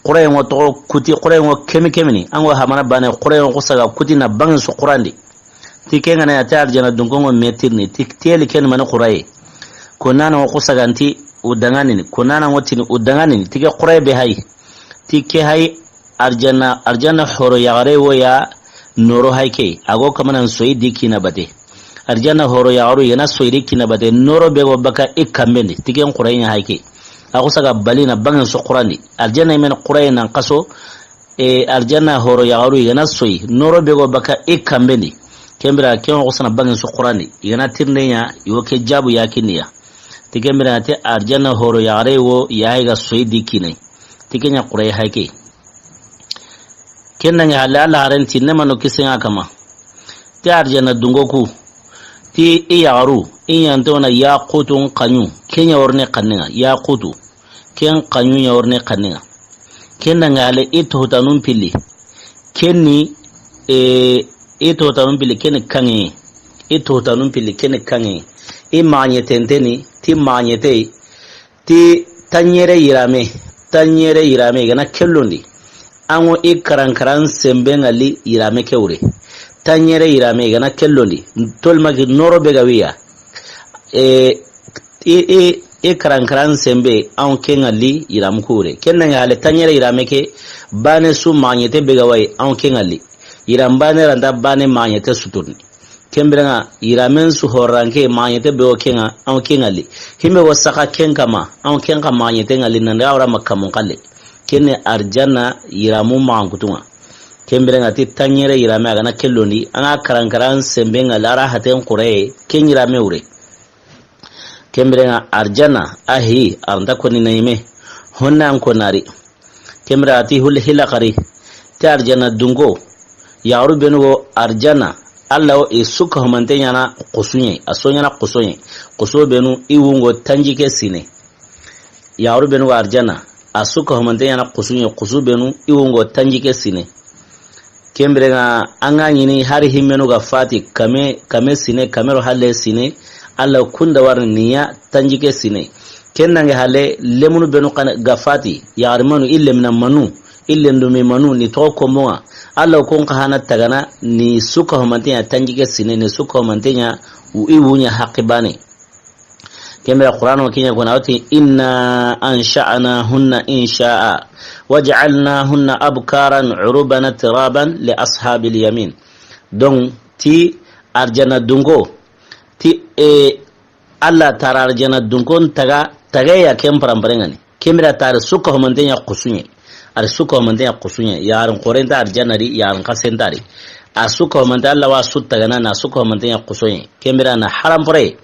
Xurayen ŋo toxo kuti, xurayen ŋo kemi kemini, an ŋo hamana bane, xurayen ŋo xusaga kuti na bangen su xurandi. Ti ke ŋa na ya ti arjanna dunko ŋo metirni, ti teli ken mani xuraye. Ko nana ŋo xusaganti u danganini, ko nana ŋo tini u danganini, ti ke xuraye be hay. Ti ke hay arjanna, arjanna horo yaxare wo ya noro hay ke, ago kamanan soyi di kina bate. Arjanna horo yaxaru yena soyi di kina bate, noro be go baka i kambendi, ti ken xuraye ɲa hay ke. A xusaga balina bangen su xurandi. Arjanna imen xuraye nan xaso, e, arjanna horo yaxaru yena soyi, noro be go baka i kambendi. Ken bire ken xusana bangen su xurandi. Yena tirinde ɲa, yo ke jabu ya kiniya. Ti ken bire ti arjanna horo yaxare wo ya hay ga soyi di kinai. Ti ken ɲa xuraye hay ke. Ken nange halle Alla harenti nemando kise ŋa kama. Ti arjanna dungo ku. Ti i yaxaru, i ɲante wona yaxutun xaɲu, ke ɲa worne xanne ŋa, yaxutu. Ken xaɲu ɲa worne xanne ŋa. Ken nange halle i toxutanun pilli. Ken ni, e, i toxutanun pilli, ken ni kaŋe. I toxutanun pilli, ken ni kaŋe. I maxaɲetenteni, ti maxaɲetey. Ti taɲere yirame, taɲere yirame, i gana kellondi. An ŋo i karankaran sembe ŋa li yirame ke wure. Taɲere yirame, i gana kellondi. Tolmaki noro be ga wiya. E, i, i, i karankaran sembe, an ke ŋa li yiram ku wure. Ken nange halle taɲere yirame ke, bane su maxaɲete be ga wayi, an ke ŋa li. Yiram bane ranta bane maxaɲete suturni. Ken bire ŋa, yiramen su horanke maxaɲete be wo ke ŋa, an ke ŋa li. Himbe wo saka ken kama, an ken ka maxaɲete ŋa li, nande awra makamun xalle. Ken ni arjanna yiramu maxankutu ŋa. Ken biren ŋa ti tanɲere yirame a ga na ke londi, a ŋa karankaran senbe ŋa lara haten xureye, ken yirame wure. Ken biren ŋa arjanna, a hi, a ra nta koni na yime. Honna an ko nari. Ken biren a ti hul hilakari. Ti arjanna dunko. Yaxaru benu go arjanna. Alla wo i su ka humante ɲaana xusuɲe. A so ɲaana xusuɲe. Xuso benu i wungo tanjikke sine. Yaxaru benu go arjanna. A su ka humante ɲaana xusuɲe. Xusu benu i wungo tanjikke sine. Ken biren ŋa, an ga ɲini hari himmenu ga fati kame, kame sine, kame ro halle sine, Alla kunda warni niya tanjikke sine. Ken nange halle lemunu benu xa ga fati, yaxarimanu, i lemina manu, i lendumi manu, ni toxo konbo ŋa. Alla kun xa hana tagana, ni su ka humante ɲa tanjikke sine, ni su ka humante ɲa, i wuɲa haqi bane. Ken biren Qur'ano kiɲa kona wati, "Inna ansha'nahunna insha'a, waj'alnahunna abkaran uruban atraban li ashabil yamin." Donc, ti arjanna dunko, ti, e, Alla tara arjanna dunkon taga, taga ya ken parampare ŋa ni. Ken biren tari su ka humante ɲa xusuɲe. Ari su ka humante ɲa xusuɲe. Yaxarin xore nta arjanna di, yaxarin xase nta di. A su ka humante Alla wa su tagana na su ka humante ɲa xusuɲe. Ken biren na harampare.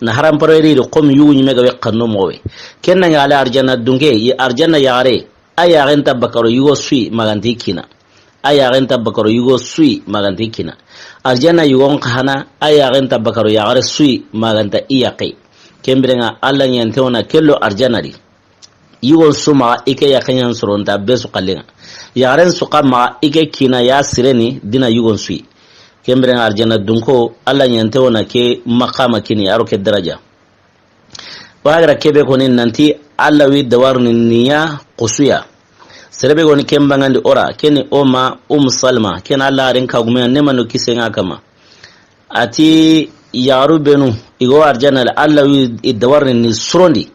Na harampare ri ri komi yugu ɲime ga we xanno moxo we. Ken nange halle arjanna dunke, i arjanna yaxare. A yaxen ta bakaro yugo sui maganti kina. A yaxen ta bakaro yugo sui maganti kina. Arjanna yugon xa hana, a yaxen ta bakaro yaxare sui maganta i yaqe. Ken biren ŋa Alla ɲante wona kello arjanna di. Yugon su maxa i ke yaqe ɲan soronta be su xallen ŋa. Yaxaren su xa maxa i ke kina ya sireni dina yugon sui. Ken biren ŋa arjanna dunko, Alla ɲante wona ke maqama kini, a ro ke daraja. Wa gara kebe koni nanti Alla wi dawarni niya xusuya. Serebe goni ken bangandi ora, keni o ma Um Salma, ken Alla haren kagume ne manu kise ŋa kama. A ti yaxaru benu, i go arjanna le, Alla wi i dawarni ni surondi.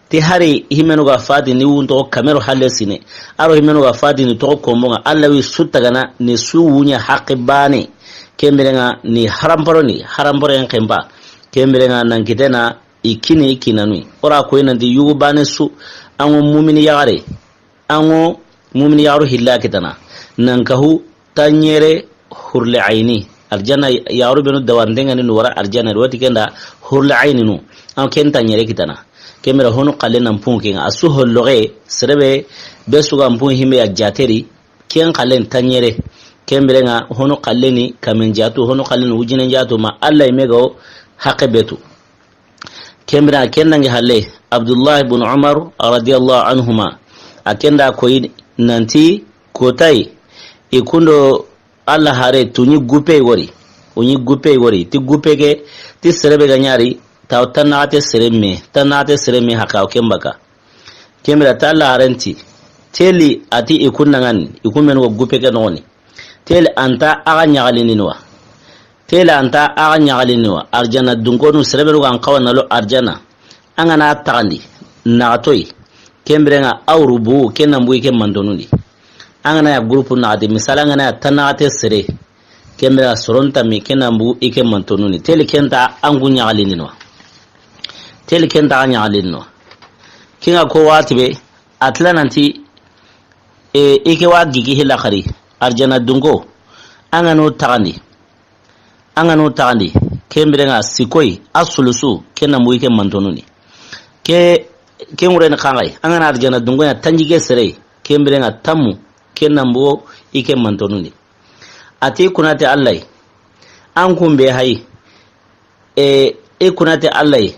Ti hari himenu ga fati ni wun toxo kame ro halle sine. A ro himenu ga fati ni toxo konbo ŋa, Alla wi su tagana ni su wuɲa haqi bane. Ken biren ŋa ni haramparo ni, haramparo en xempa. Ken biren ŋa nan kitena i kini i kinanu. Ora koy nanti yugu bane su, an ŋo mumini yaxare, an ŋo mumini yaxaru hilla kitana. Nan kahu tanɲere hurle ayni. Arjanna yaxaru benu dawarnde ŋa ni nu wara arjanna, wati kenda hurle ayni nu. An ken tanɲere kitana. Ken biren honu xalle nan pun ken ŋa. A su holloxe, serebe be su ga pun himbe ya jateri, ken xallen tanɲere. Ken biren ŋa honu xalleni kamen jatu, honu xalleni wujinen jatu, ma Alla i me ga wo haqe betu. Ken biren ken nange halle, Abdullah ibn Umar radiyallahu anhuma, a kenda koyi nanti kotay, i kundo Alla hare tuɲi gupe gori, uɲi gupe gori, ti gupe ke, ti serebe ga ɲari, taw tannaxate sere me, tannaxate sere me haqe aw ken baka. Ken biren ta Alla haren ti, teli a ti i kun nangani, i kun menu go gupe ke noxoni. Teli anta axa ɲaxalini ni wa. Teli anta axa ɲaxalini ni wa. Arjanna dunkonu serebenu ga an xawa na lo arjanna. An ga na taxandi, naxatoy. Ken biren ŋa awru bu, ken nan bu i ke mantonundi. An ga na ya groupe naxati, misala an ga na ya tannaxate sere. Ken biren ŋa soron tammi, ken nan bu i ke mantonundi. Teli ken ta an ku ɲaxalini ni wa. Teli ken ta axa ɲaxalini ni wa. Ken ŋa ko wati be, a tila nanti, e, i ke wa gigi hilla xari, arjanna dunko, an ga no taxandi, an ga no taxandi, ken biren ŋa sikoy, a sulusu, ken nan bu i ke mantonundi. Ke, ke ŋure ni xanxay, an ga na arjanna dunko ɲa tanjikke sere, ken biren ŋa tammu, ken nan bu i ke mantonundi. A ti kunate Alla yi, an kun be hayi, E, i kunate Alla yi.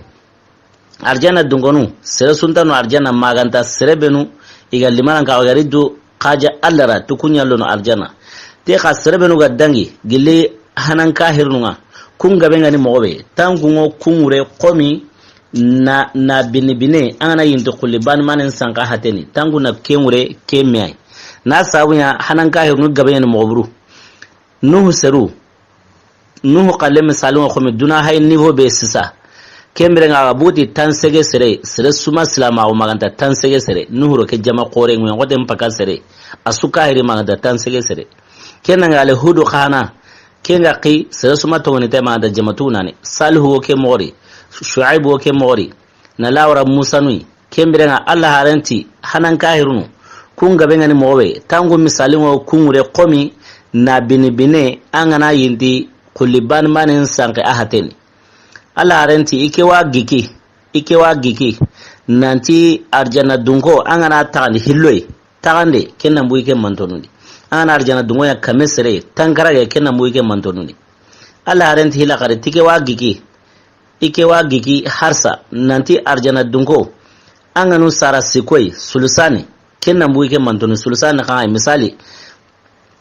Arjanna dungonu, sere suntanu arjanna maganta, sere benu, i ga limanan ka gari du, xaja Alla ra, tu kuɲa lono arjanna. Te xa sere benu ga dangi, gilli hanan kahirnu ŋa, kun gabe ŋa ni moxo be, tanku ŋo kun ŋure xomi na, na bini bine, an ga na yinti xulli bani manen sanka hateni, tanku na ke ŋure ke me ay. Na sabu ɲa hanan kahirnu gabe ɲa ni moxo buru. Nuhu seru, Nuhu xalle misali ŋa xomi duna hay niveau be sisa. Ken biren ŋa a ga buti tansege sere, sere suma silamaxu maganta tansege sere. Nuhu ro ke jama xore ŋuyen xote mpaka sere. A su kahiri maganta tansege sere. Ken na ŋa ale Hudu xana. Ken ga xi sere suma tongoni te maganta jama tunani. Salihu wo ke moxori. Shuaibu wo ke moxori. Na lawara Musa nuyi. Ken biren ŋa Alla harenti hanan kahirunu. Kun gabe ŋa ni moxo be, tangu misali ŋo kun ŋure xomi na bini bine, an ga na yindi xulli bani bani n sanke a hateni. Alla haren ti i ke wa giki, i ke wa giki, nanti arjanna dunko, an ga na taxandi hilloyi, taxande, ken na mbuyi ke mantonundi. An ga na arjanna dunko ya kame sere, tankarage, ken na mbuyi ke mantonundi. Alla haren ti hila xari, ti ke wa giki, i ke wa giki harsa, nanti arjanna dunko, an ga nu sara sikoyi, sulusani, ken na mbuyi ke mantoni, sulusani xa, misali,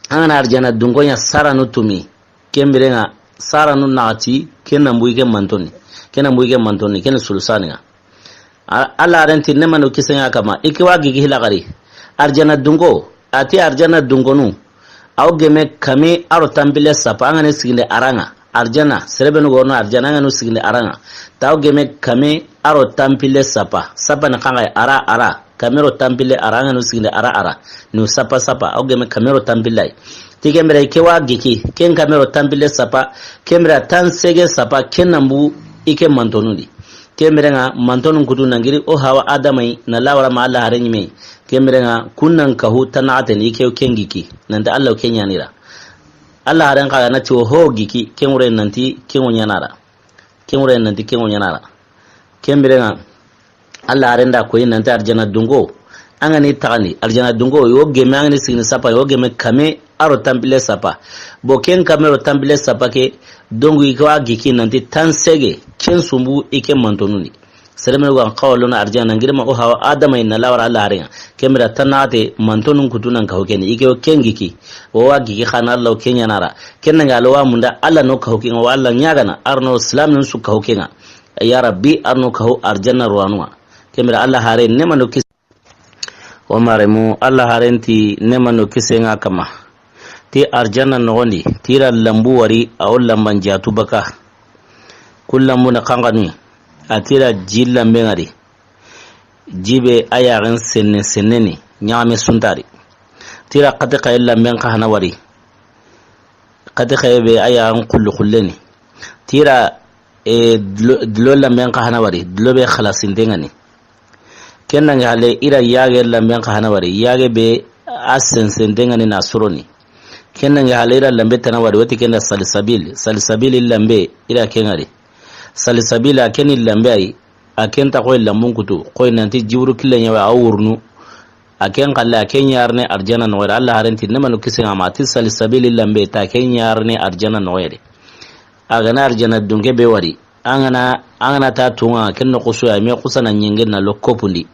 an ga na arjanna dunko ya saranu tumi, ken biren ŋa saranu naxati, ken na mbuyi ke mantoni, ken na mbuyi ke mantoni, ken sulusani ŋa. A-, Alla haren ti ne manu kisen ŋa kama, i ke wa gigi hila xari. Arjanna dunko, a ti arjanna dunkonu, aw geme kame aro tanpille sapa, an ga ne siginde aran ŋa. Arjanna, sere benu gono arjanna, an ga nu siginde aran ŋa. Taw geme kame aro tanpille sapa. Sapa ni xanxay ara, ara. Kame ro tanpille ara, an ga nu siginde ara, ara. Nu sapa, sapa. Aw geme kame ro tanpillay. Ti ken bire ke wa giki. Ken kame ro tanpille sapa. Ken bire tan sege sapa. Ken na mbu i ke mantonundi. Ken bire ŋa mantonun kutu nangiri o hawa adamay na lawara ma Alla haren ɲime. Ken bire ŋa kun nan kahu tanaxateni i ke ken giki. Nanta Alla ke ɲanira. Alla haren xa ga na ti o ho giki, ken ŋure nanti ken ŋo ɲanara. Ken ŋure nanti ken ŋo ɲanara. Ken bire ŋa, Alla haren da koyi nanti arjanna dunko, an ga ni taxandi, arjanna dunko, yo geme an ga ni sigini sapa, yo geme kame aro tanpille sapa. Bo ken kame ro tanpille sapa ke, dongu i ke wa giki nanti tan sege, ken sumbu i ke mantonundi. Sere menu ga xawa lona arjanna ngirma o hawa adama inna lawara Alla haren ŋa. Ken bire tanaxate mantonun kutu nan kahu keni. I ke o ken giki. O wa giki xana Alla ke ɲanara. Ken ŋa lo wa munda Alla no kahu ken ŋa wa Alla ɲagana. Arno silamin su kahu ken ŋa. Ya Rabbi, arno kahu arjanna ruwanu ŋa. Ken bire Alla hare ne manu kis-, o maremu, Alla haren ti ne manu kisen ŋa kama. Ti arjanna noxondi, ti ra lambu wari, a wo lamban jatu baka. Ku lambu na xanxanu, a ti ra ji lambe ŋari. Ji be a yaxen senne senneni, ɲaxame suntari. Ti ra xati xaye lamben xa hana wari. Xati xaye be a yaxen xulli xulleni. Ti ra, e, dlo, dlo lamben xa hana wari, dlo be xalasinte ŋani. Ken nange hale i ra yage lamben xa hana wari, yage be a sensente ŋani na soroni. Ken nange hale i ra lambe tana wari, wati ken da salsabil, salsabil lambe i ra ke ŋari. Salsabil a keni lambe ay, a ken ta xoy lambun kutu, xoy nanti jiwru kille ɲawe a wurnu. A ken xalle, a ken ɲarne arjanna noxoyre, Alla haren ti ne manu kisen ŋa ma, ti salsabil lambe ta ken ɲarne arjanna noxoyre. A ga na arjanna dunke be wari, an ga na, an ga na ta tunga, ken no xusu ya, me xusa na ɲenge na lo kopundi.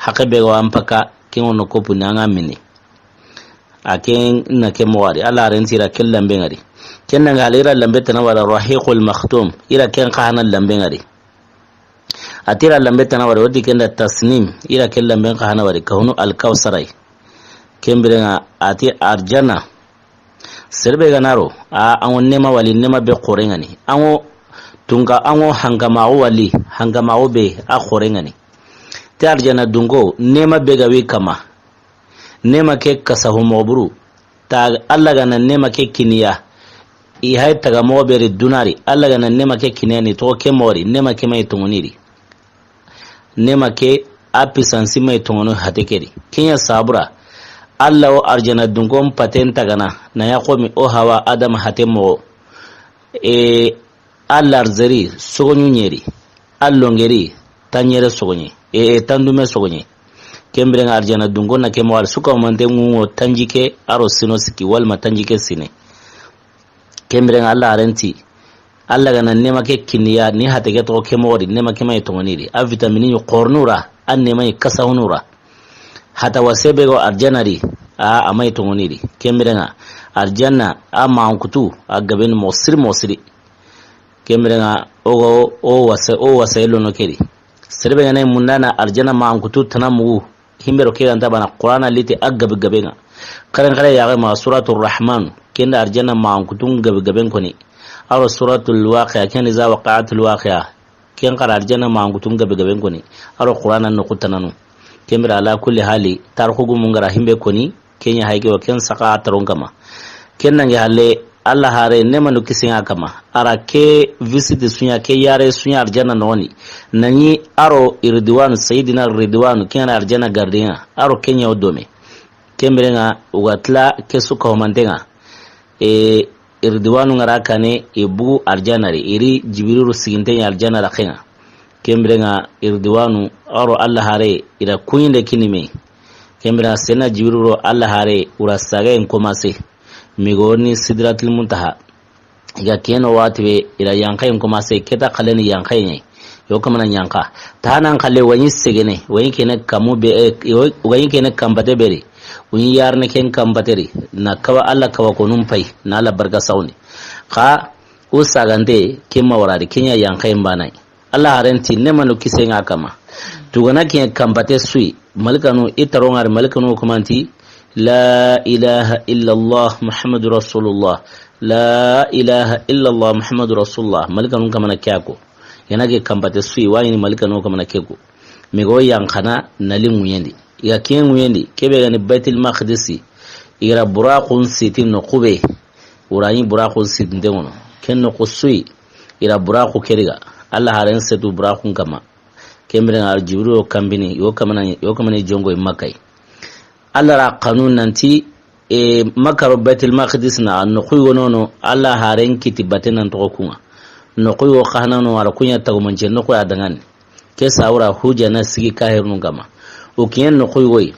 Haqe be ga wa an paka, ken no kopundi, an ga mini. A ken na ke mo wari, Alla haren ti ra ken lambe ŋari. Ken nange hale i ra lambe tana wara Rahiqul Makhtum, i ra ken xa hana lambe ŋari. A ti ra lambe tana wari, wati ken da Tasnim, i ra ken lamben xa hana wari, kahunu Alkawsaray. Ken bire ŋa a ti arjanna. Sere be ga na ro, a, an ŋo nema wali, nema be xore ŋani. An ŋo tunka, an ŋo hankamaxu wali, hankamaxu be a xore ŋani. Ti arjanna dunko, nema be ga wi kama. Nema ke kasahu moxo buru. Ta Alla ga na nema ke kiniya. I hay taga moxo be ri dunari. Alla ga na nema ke kiniya ni toxo ke moxo ri. Nema ke may tongoniri. Nema ke a pisansi may tongono hate keri. Kenya sabura. Alla o arjanna dunkon paten tagana. Na ya xomi o hawa Adama hate moxo. E, a larzeri sogoɲu ɲeri, a longeri tanɲere sogoɲe, e, e, tandume sogoɲe. Ken bire ŋa arjanna dunko na ke moxo wari suka mante ŋuŋo tanjike aro sino siki walma tanjike sine. Ken bire ŋa Alla haren ti, Alla ga na nema ke kiniya ni hate ke toxo ke moxo di, nema ke may tongoni di. A vitamini ɲi xornura, a nema ɲi kasahunura. Hata wase be go arjanna di, a, a may tongoni di. Ken bire ŋa arjanna, a mankutu, a gaben moxo siri moxo siri. Ken bire ŋa o go, o wasa, o wasa i lono keri. Sere be ga na mundana arjanna mankutu tana mugu. Himbe ro ke ganta bana Qur'ana liti a gabe gabe ŋa. Karen kare ya ga ma Suratul Rahman, ken da arjanna mankutun gabe gaben koni. Aro Suratul Waqi'a, ken iza waqa'atul waqi'a. Ken kara arjanna mankutun gabe gaben koni. Aro Qur'ana no kutananu. Ken bire ala kulli hali, tarxu gumun gara himbe koni. Kenya hayke wa ken saka taron kama. Ken nange halle, Alla hare ne manu kisinga kama. Ara ke visite sunya, ke yare sunya arjanna noni. Nani aro Ridwanu, Sayyidina Ridwanu, ken arjanna gardien. Aro kenya o dome. Ken biren ŋa, o ga tila ke su kahumanten ŋa. E, i ridwanu ŋa ra kane, i bugu arjana ri, i ri Jibrilu siginten ɲa arjana raxen ŋa. Ken biren ŋa, i ridwanu, a ro Alla haare, i ra kuɲinde kini me. Ken biren ŋa, senna Jibrilu ro Alla haare, o ra sagayen commencé. Migo ni Sidratul Muntaha. I ga kiɲe no waxati be, i ra yanxayen commencé, ke ta xaleni yanxayen ɲa. Yo kamana ɲanxa. Ta nan xalle wa ɲi segene, wa ɲi kene kamu be, eh, yo, wa ɲi kene kanpate be ri. O ɲi yarne ken kanpate ri. Na kawa Alla kawa konun pay, na Alla barka sawni. Xa, o sagante, ke ma wara ri, ke ɲa yanxayen bana yi. Alla haaren ti, ne manu kisen ŋa kama. Tugana kiɲe kanpate su yi. Malikanu, i taro ŋa ri, malikanu kumanti, "La ilaha illallah, Muhammadu Rasulullah. La ilaha illallah, Muhammadu Rasulullah." Malikanu kamana ke ya ko. Yana ke kanpate su yi, wa ɲi ni malikanu kamana ke ko. Migo yanxana na li ŋuɲendi. I ga kiɲe ŋuɲendi, ke be ga ni Baitul Maqdisi. I ga ra buraxun siti noxu be. O ra ɲi buraxun sitinten ŋono. Ken noxu su yi, i ra buraxu ke ri ga. Alla haaren setu buraxun kama. Ken biren ŋa Jibrilu yo kanbini, yo kamana, yo kamana jonko i Makka yi. Alla ra xanu nanti, e, Makka ro Baitul Maqdis na, a noxu yi wono no, Alla haaren kiti baten nan toxo ku ŋa. Noxu yi wo xa na no, a ra ku ɲa tagumance noxu ya dangani. Ke sawura hujja na sigi kahirnun kama. O kiɲen noxu yi wo yi.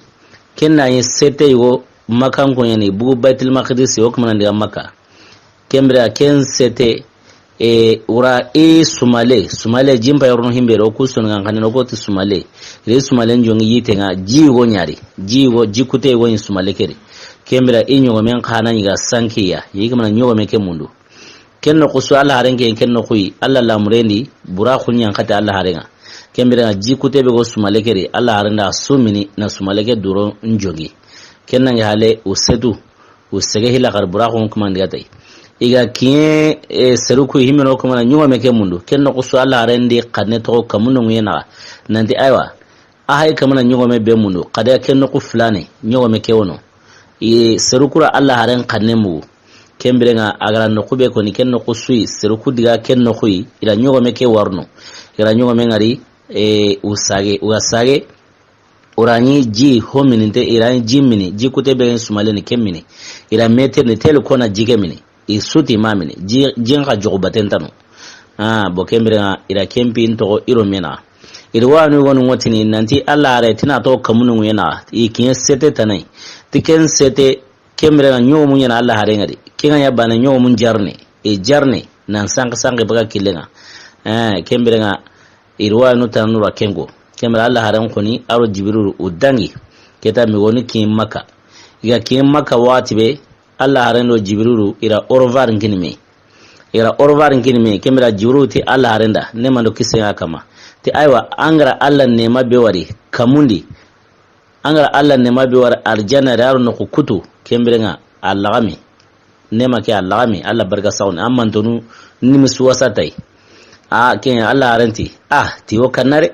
Ken na ɲi sete yi wo Makka n ko ɲani, bugu Baitul Maqdis, yo kamana ndi ga Makka. Ken biren ken sete, e, o ra i sumale, sumale jimpa yorno himbe ro ku sunu ŋa xane no ko ti sumale. Ri sumale njongi yite ŋa, ji go ɲa ri, ji go, ji kute go ɲi sumale ke ri. Ken biren i ɲogomen xa na ɲi ga sankiya, yi kamana ɲogome ke mundu. Ken noxu su Alla haaren ke, ken noxu yi, Alla lamurendi, buraxun ɲa n xati Alla haaren ŋa. Ken biren ŋa ji kute be go sumale ke ri, Alla haaren da su mini na sumale ke duro njongi. Ken nangi hale o setu, o sege hila xar buraxun kumandi ga tay. I ga kiɲe, e, seru ku himeno kumana ɲogome ke mundu. Ken noxu su Alla haaren di xanne toxo kamu no ŋuye naxa. Nanti aywa, a hay kamana ɲogome be mundu. Xade ken noxu fulane, ɲogome ke wono. I seru ku ra Alla haaren xanne mugu. Ken biren ŋa a ga ra noxu be koni, ken noxu su yi, seru ku diga ken noxu yi, i ra ɲogome ke warno. I ra ɲogome ŋari, e, o sage, o ga sage, o ra ɲi ji ho mininte, i ra ɲi ji mini, ji kute be sumale ni ke mini. I ra meter ni telu kona ji ke mini. I su ti ma mini, ji, jin xa joxu baten tanu. A, bo ken biren ŋa, i ra ken pi n toxo i ro me naxa. I ri wa nu gonu ŋotini, nanti Alla haare ti na toxo kamu no ŋuye naxa. I kiɲe sete tana yi. Ti ken sete, Ken biren ŋa ɲogomu ɲaana Alla haaren ŋa di. Ken ŋa ɲa baane ɲogomu jarne. I jarne nan sanki sanki baga killen ŋa. Eh, ken biren ŋa i riwaayanu tananu ra ken ko. Ken biren Alla haaren xoni a do Jibrilu u dangi. Ke ta mi goni ki Makka. I ga ki Makka waxati be Alla haaren do Jibrilu i ra au revoir n kini me. I ra au revoir n kini me. Ken biren Jibrilu ti Alla haaren da. Ne mando kisen ŋa kama. Ti aywa an ga ra Alla neema be wari kamundi. An ga ra Alla neema be wari arjanna da a ro noxu kutu, ken biren ŋa a laxami. Neema ke a laxami, Alla barka saxuni, an mantonu nimi su wasa tay. A, ken Alla haaren ti, a, ti wo kanare.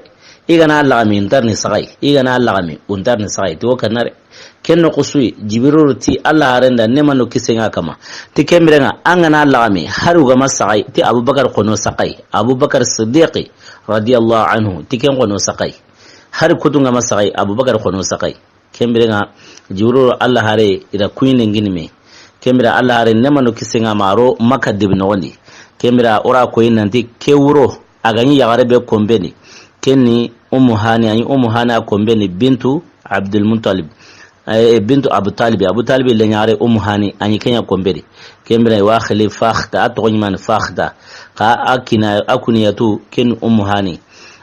I ga na laxami, ntar ni saxay. I ga na laxami, ntar ni saxay. Ti wo kanare. Ken noxu su yi, Jibrilu ti Alla haaren da neema do kisen ŋa kama. Ti ken biren ŋa, an ga na laxami, hari o ga ma saxay, ti Abubakar xono saxay. Abubakar Siddiqi, radiyallahu anhu, ti ken xono saxay. Hari kutu ŋa ma saxay, Abubakar xono saxay. Ken biren ŋa Jibrilu Alla haare i ra kuyini n kini me. Ken biren Alla haare neema do kisen ŋa ma a ro Makka debi noxon di. Ken biren o ra koyi nanti ke wuro a ga ɲi yaxare be konpen di. Ken ni Ummu Hani, a ɲi Ummu Hani a konpen di bintu Abdul Muttalib. Eh, bintu Abu Talibi. Abu Talibi le ɲaxare Ummu Hani a ɲi ken ɲa konpen di. Ken biren i wa xili Faxta, a toxo ɲi ma ni Faxta. Xa a kina, a kuniyatu ken ni Ummu Hani.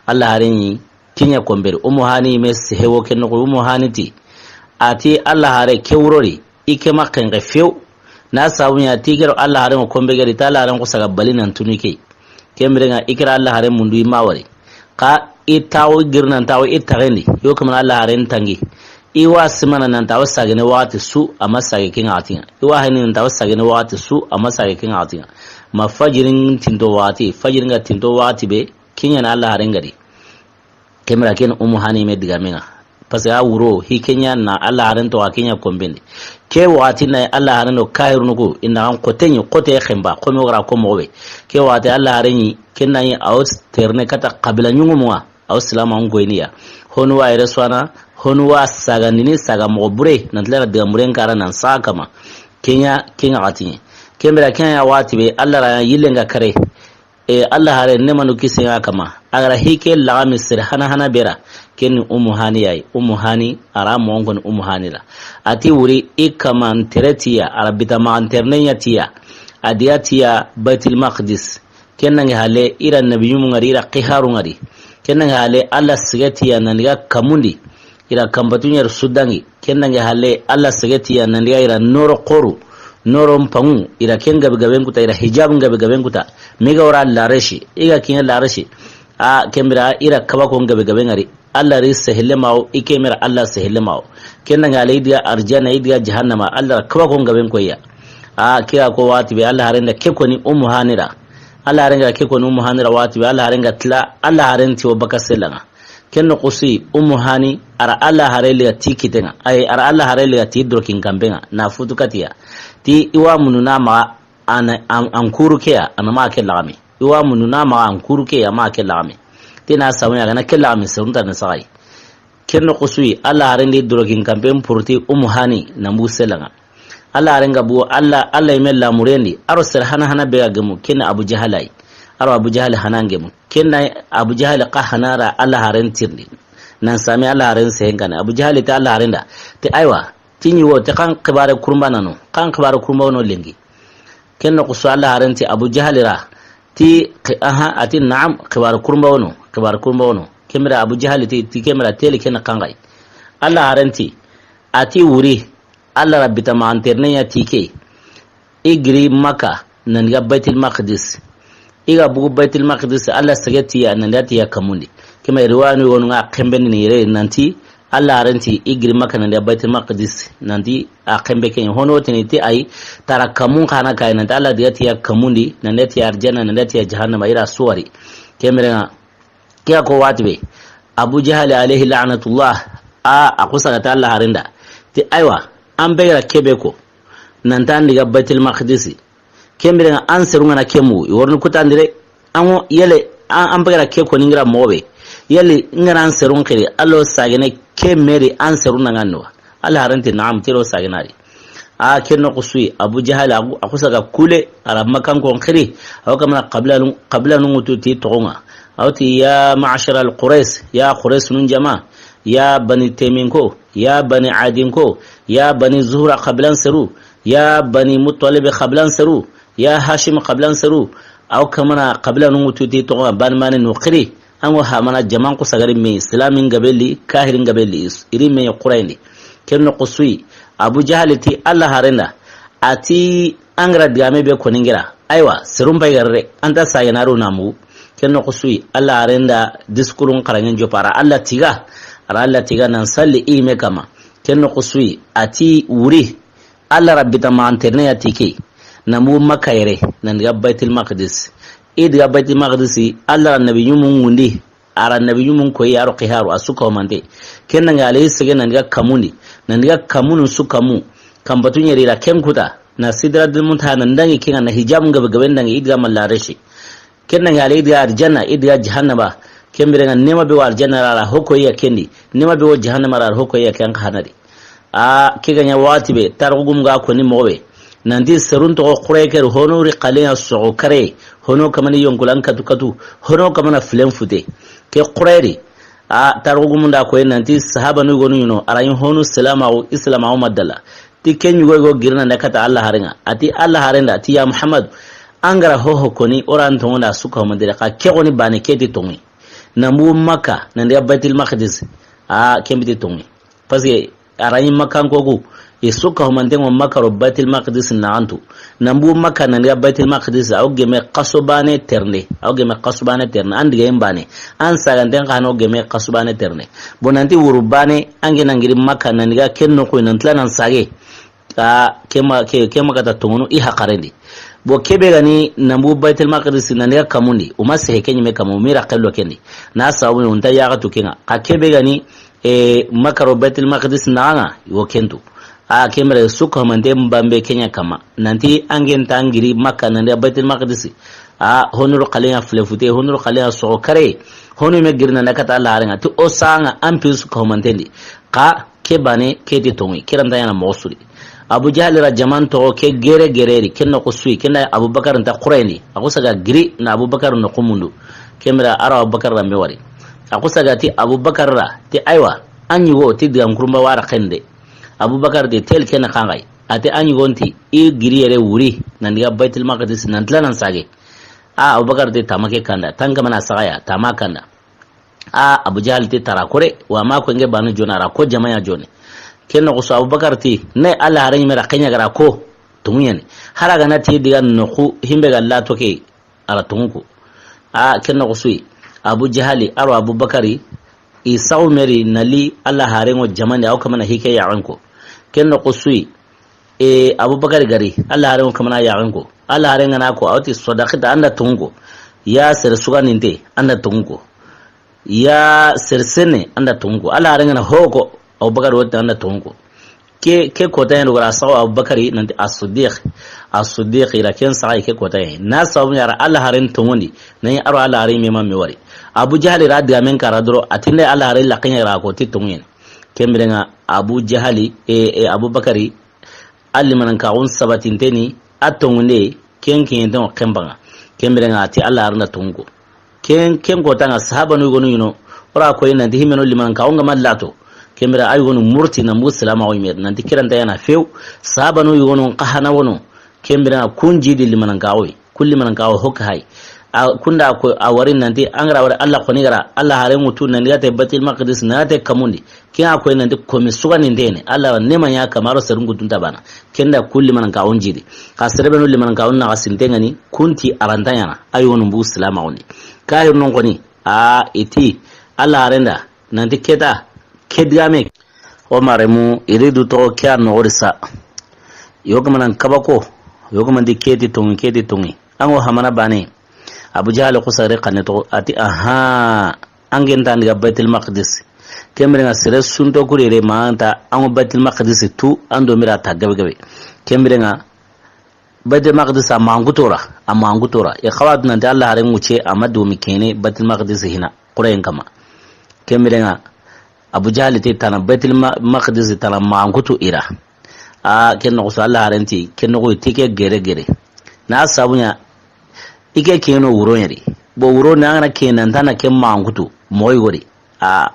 Alla haare ɲi Ken ɲa konpen di, Ummu Hani me sehe wo ken noxo, Ummu Hani ti. A ti Alla haare ke wuro di, i ke ma xenqe few. Na sabu ɲa ti ke ro Alla haare ŋa konpe geri, ta Alla haare ŋa saga bali nan tunu ke. Ken biren ŋa i ke ra Alla haare mundu i ma wari. Xa i tawo girnan tawo i taxen di, yo ke ma na Alla haare n tangi. I wa simana nan tawo sagene waxati su, a ma sage ken waxati ŋa. I wa hani nan tawo sagene waxati su, a ma sage ken waxati ŋa. Ma fajirin tinto waxati, fajirin ga tinto waxati be, ken ɲa na Alla haare n gari. Ken biren ken Ummu Hani me digaamen ŋa. Parce que a wuro, hi ken ɲa na Alla haaren toxo a ken ɲa konpen di. Ke waxati na Alla haaren do kahirunu ku, i na an xote ɲi, xote xenba, xome o ga ra ko moxo be. Ke waxati Alla haare ɲi, ken na ɲi a wo terene kata xabila ɲuŋumu ŋa, a wo silaama ŋa goyini ya. Honu wa yere suwana, Honu wa sagandini saga moxo bure, nan tila ra diga muren kara nan saga kama. Kenya, kenya xatini. Kembira kenya waxati be, Allah ra yillen ga kare. E, Allah hare ne manu kisen ŋa kama. A ga ra hike laxami sere hana hana be ra. Ken ni Ummu Hani ya yi. Ummu Hani, a ra moxon ko ni Ummu Hani ra. A ti wuri i kaman tere ti ya, a ra bita maxan terene ɲa ti ya. A diya ti ya Baitul Maqdis. Ken nange hale, i ra nabi ɲumu ŋari, i ra xiharu ŋari. Ken nange hale, Allah sege ti ya nan diga kamundi. I ra kanpatu ɲeri su dangi. Ken nange hale, Allah sege ti ya nan diga i ra noro xoru, noro mpangu, i ra ken gabe gaben kuta, i ra hijab gabe gaben kuta. Mi ga wara laresi, i ga kiɲe laresi. A, kembira, i ra kaba ko gabe gabe ŋari. Allah ri sehille mawo, i kemira Allah sehille mawo. Ken nange hale, i diga arjana, i diga jahannama, Allah ra kaba ko gaben koya. A, ke ga ko waxati be, Allah haren da ke ko ni Ummu Hani ra. Allah haren ga ke ko ni Ummu Hani ra waxati be, Allah haren ga tila, Allah haren ti wo baka selanga. Ken no kusi Ummu Hani, a ra Allah hare liga ti kiten ŋa. Ay, a ra Allah hare liga ti dorokin kampen ŋa. Na futu katiya. Ti i wa munu na maxa an, an, an kuru ke ya, a na maxa ke laxami. I wa munu na maxa an kuru ke ya, maxa ke laxami. Ti na samu ya ga na ke laxami, serun ta na saxayi. Ken no kusuyi, Allah haren di dorokin kampen purti Ummu Hani, na mbu selanga. Allah haren ga bu, Allah, Allah i me lamurendi, a ro sere hana hana be ga gemu, ken Abu Jahal yi. A ro Abu Jahal hana gemu. Ken na Abu Jahal xa hana ra Allah haren tirindi. Nan sami Allah haren sehen kane. Abu Jahal ti Allah haren da. Ti aywa, ti ɲi wo, ti kan xibare kurumba nano. Kan xibare kurumba wono lengi. Ken no kusu Allah haren ti Abu Jahal ra. Ti, aha, a ti naam, xibare kurumba wono. Xibare kurumba wono. Kemira Abu Jahal ti, ti kemira teli ken xangai. Allah haren ti. A ti wuri. Allah ra bita maxan terene ɲa ti ke. I giri Makka, nan diga Baitul Maqdis. I ga bugu Baitul Maqdis, Allah sege ti ya, nan diga ti ya kamundi. Kema riwayanu wonu ŋa xembeni ni yere nanti, Allah haren ti i giri Makka nan diga Baitul Maqdis, nanti a xembe ken. Hono tini ti ay, tara kamun xana kay, nanti Allah diga ti ya kamundi, nan diga ti ya arjana, nan diga ti ya jahannama, i ra suwari. Kemere ŋa, Ke ya ko waxati be, Abu Jahal alayhi la'natullah, a, a xusa ga ta Allah haren da. Ti aywa, an be ga ra kebe ko, nan ta an diga Baitul Maqdisi. Kembire ŋa an serun ŋa na kemu, i worni kutandire, an wo yele, an, an be ga ra ke ko ni ŋa ra moxo be. Yele, ŋa ra an serun xiri, allo sagene ke meri an serun na ŋa no. Allah haren ti naam, ti ro sagenari. A ken no kusuyi, Abu Jahal, a ku-, a xusa ga kule, a ra Makkan ko xiri, a wo kamana qabila nu, qabila nu ŋutu ti toxon ŋa. A wo ti, ya ma'ashara al Quraysh, ya Quraysh nun jama, ya bani Teminko, ya bani Adinko, ya bani Zuhra qabilan seru, ya bani Muttalib qabilan seru, ya Hashim qabilan seru, a wo kamana qabila nu ŋutu ti toxon ŋa, bani mani nu xiri, An go hamana jaman ku sagari me, Islamin gabeli, kahirin gabeli, is-, iri me Qurayni. Ken no kusuyi, Abu Jahal ti Allah harenda, a ti an ga ra digame be ko ni ŋa ra. Aywa, serum pay garre, an ta sagenaru namu. Ken no kusuyi, Allah harenda, diskurun karangen jopara, Allah tiga, ara Allah tiga nan salli i me kama. Ken no kusuyi, a ti wuri, Allah rabbi ta maxanterne ya ti ke. Na mu Makka yere, nan diga Baitul Maqdis. I diga Baitul Maqdisi, Allah ra nabi ɲumun ŋundi, ara nabi ɲumun koyi, aro xiharu, a su kahumante. Ken nange alayhi sege nan diga kamundi, nan diga kamunu su kamu, kambatu ɲeri ra ken kuta, na Sidratul Muntaha nan dangi ken ŋa na hijabun gabe gabe dangi, i diga malla reshi. Ken nange ale i diga arjanna, i diga jahannaba. Ken bire ŋa nema be wa arjanna ra, ra hoko ya kendi. Nema be wa jahannama ra, ra hoko ya ken hanadi. A, ke ga ɲa waxati be, tarixu gum ga ko ni moxo be. Nanti serun toxo xure ke ri, hono ri xalen ya soxo kare, hono kamani yonkulan katu katu, hono kamana filen fute. Ke xure ri, a, tarixu gum da ko nanti sahaba nu gonu ɲino, ara ɲi hono silamaxu, islamaxu madala. Ti ke ɲugo go girina nda kata Allah harenga. A ti Allah harenda, a ti ya Muhammad, an ga ra hoho koni, o ra an tongonda su kahumante, xa ke koni bane ke ti tongi. Na mu Makka, nan diga Baitul Maqdis, a, ken bi ti tongi. Parce que a ra ɲi Makkanko ku, i su kahumante ŋo Makka ro Baitul Maqdis na antu. Na mu Makka, nan diga Baitul Maqdis, a wo geme xaso bane terne, a wo geme xaso bane terne, an diga yin bane. An saganten xa no geme xasu bane terne. Bon nanti wuru bane, ange nan giri Makka, nan diga ken no ko nan tila nan sage. A, kema, ke, kema kata tongonu i hakarendi. Bon kebe gani nambu Baitul Maqdis nan diga kamundi. Uma sehe kenyi me kamu, mira kello kendi. Na sabu ne unta yaga tu kenga. Ka kebe gani, e, Makka ro Baitul Maqdis na anga, wo kentu. A, kemere su kahumante mbambe kenya kama. Nanti ange nta ngiri Makka nan diga Baitul Maqdis. A honuru xalen ya fule fute, honuru xalen ya soxo kare, honu me girina na kata Alla haaren ŋa, ti o saŋa an pisu ko mantendi. Xa ke baane, ke ti tonŋu yi, ke ra nta ɲaana moxo su di. Abu Jahali ra jaman toxo ke gere gere ri, ken noxo su yi, ken da Abubakar nta xurayni, a xusa ga giri na Abubakar noxo mundu. Ken bire a ro Abubakar ra me wari. A xusa ga ti Abubakar ra, ti aywa, an ɲi go ti digan kurumba wara xende. Abubakar de tel ken xanŋa yi. A ti an ɲi go nti, i giri yere wuri, nan diga Baitul Maqdis, nan tila nan sage. A, Abubakar ti tama ke kanda, tan kamana saga ya, tama kanda. A, Abu Jahal ti tara kore, wa ma ko nge banu jona ra, ko jama ya jone. Ken noxo su Abubakar ti, ne Alla haaren ɲi me ra xeɲa gara ko, tonŋu ya ni. Hara ga na ti diga noxu, himbe ga la to ke, a ra tonŋu ko. A, ken noxo su yi. Abu Jahali, a ro Abubakari, i sawu me ri na li Alla haaren ŋo jaman di, a wo kamana hike ya ko. Ken noxo su yi. E, Abubakar gari, Alla haaren ŋo kamana yaxen ko. Alla haaren ŋa na ko, a wa ti sadaqta, an da tonŋu ko. Ya sere suganinte, an da tonŋu ko. Ya sere sene, an da tonŋu ko. Alla haaren ŋa na ho ko, Abubakar wa ti an da tonŋu ko. Ke, ke kota ɲa ni gora sawa Abubakari nanti As-Siddiq. As-Siddiq i ra ken saga ke kota ɲa ni. Na sabu ɲa ra Alla haaren tonŋundi, na ɲi a ro Alla haaren me ma me wari. Abu Jahali ra digamen kara doro, a ti nde Alla haaren la xeɲa ra ko ti tonŋu ya ni. Ken bire ŋa Abu Jahali, e, e, Abubakari, a limanankaxun sabatinteni, a tonŋunde, ken kiɲenten ŋo ken baŋa. Ken bire ŋa a ti Alla haaren da tonŋu ko. Ken, ken kota ŋa sahabanu yogonu ɲi no, o ra koyi nanti himeno limanankaxun ga ma lato. Ken bire a yogonu murti na mugu silamaxu ɲi me, nanti ke ra nta ɲaana few, sahabanu yogonu nxa hana wono, ken bire ŋa kun jidi limanankaxu yi. Kulli man ka ho hay. A kunda ko a wari nanti an ga ra wari Alla xoni ga ra, Alla haaren ŋutu nan diga te Baitul Maqdis na te kamundi. Ken a koyi nanti komi suganinte ni. Alla ne ma ɲa kamaro serun gutun ta bana. Ken da kulli man ka on jidi. Xa sere benu liman ka on na ga sinte ŋa ni, kun ti a ra nta ɲaana. Ayo num bu silamaxun di. Kahirun xoni, a i ti Alla haaren da nanti ke ta, ke digame. O maremu, i ri du toxo ke a noxo ri sa. Yo ga ma nan kaba ko, yo ga ma ndi ke ti tonŋi, ke ti tonŋi. An ŋo hamana baane. Abu Jahal xusa ri xanne toxo, a ti, aha, an ge nta an diga Baitul Maqdis. Ken bire ŋa sere sunto kurere ma nta an ŋo Baitul Maqdis tu, an do mira ta gabe gabe. Ken bire ŋa Baitul Maqdis a mankuto ra, a mankuto ra. I xawatu nanti Alla haaren ŋuce a ma do mi kene Baitul Maqdis hina, Qurayza kama. Ken bire ŋa Abu Jahal ti tana Baitul Ma-, Maqdis tana mankutu i ra. A, ken noxo su Alla haaren ti, ken noxo ti ke gere gere. Na sabu ɲa, i ke keno wuro ɲeri. Bo wuro na an ga na ke nan tana ke mankutu, moyi gori. A,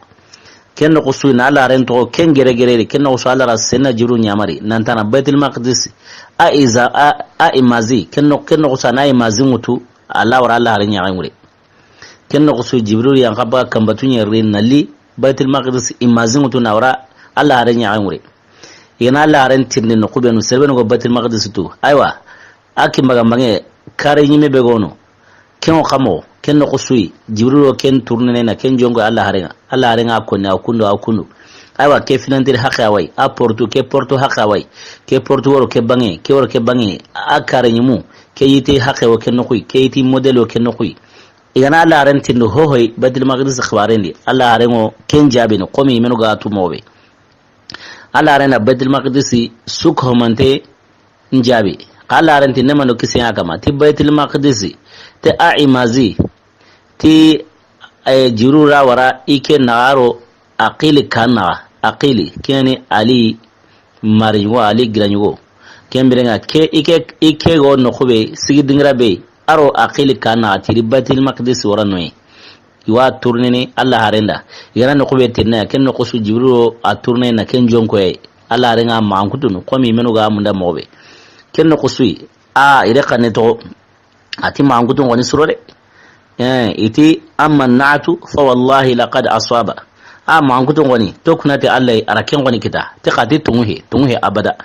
ken noxo su na Alla haaren toxo, ken gere gere ri, ken noxo su Alla ra senna Jibril ɲamari, nan tana Baitul Maqdis, a iza, a, a imazi, ken no-, ken noxo su na imazi ŋutu, Alla wara Alla haaren ɲaxen ŋure. Ken noxo su Jibril yan xa ba kambatu ɲeri na li Baitul Maqdis imazi ŋutu na wara Alla haaren ɲaxen ŋure. I ga na Alla haaren tirindi noxu benu, sere benu go Baitul Maqdis tu. Aywa, a ki mbaga mbange, kare ɲime be gono. Ken ŋo xa moxo, ken noxo su yi, Jibril wo ken tournene na ken jonko Alla haaren ŋa. Alla haaren ŋa a konni, a kundu, a kundu. Aywa, ke finantiri haqe a wa yi, a portu, ke portu haqe a wa yi, ke portu woro ke bange, ke woro ke bange, a kare ɲimu, ke yiti haqe wo ke noxu yi, ke yiti modèle wo ke noxu yi. I ga na Alla haaren tindu hohoy, Baitul Maqdis xibaaren di, Alla haaren ŋo ken jaabini, komi i menu ga tu moxo be. Alla haaren na Baitul Maqdis su ko homante, n jaabi. Xa Alla haaren ti ne mando kisiya kama. Ti Baitul Maqdis. Ti a imazi. Ti, eh, Jibril ra wara i ke naxaro Aqili kan naxa. Aqili. Keni Ali mariɲugo, Ali giraɲugo. Ken bire ŋa ke, i ke, i ke go noxu be, sigi dingira be. A ro Aqili kan naxa tiri Baitul Maqdis wara noyi. I wa tournene Alla haaren da. I ga na noxu be tirne, ken noxo su Jibril a tourne na ken jonko yi. Alla haaren ŋa mankutunu, komi i menu ga munda moxo be. Ken noxo su yi, a, i re xanne toxo. A ti mankutun xoni suro de. Eh, i ti, amma na'tu, fa wallahi laqad asaba. A mankutun xoni, to kuna ti Alla, a ra ken xoni kita. Ti xa ti tonŋu he, tonŋu he abada.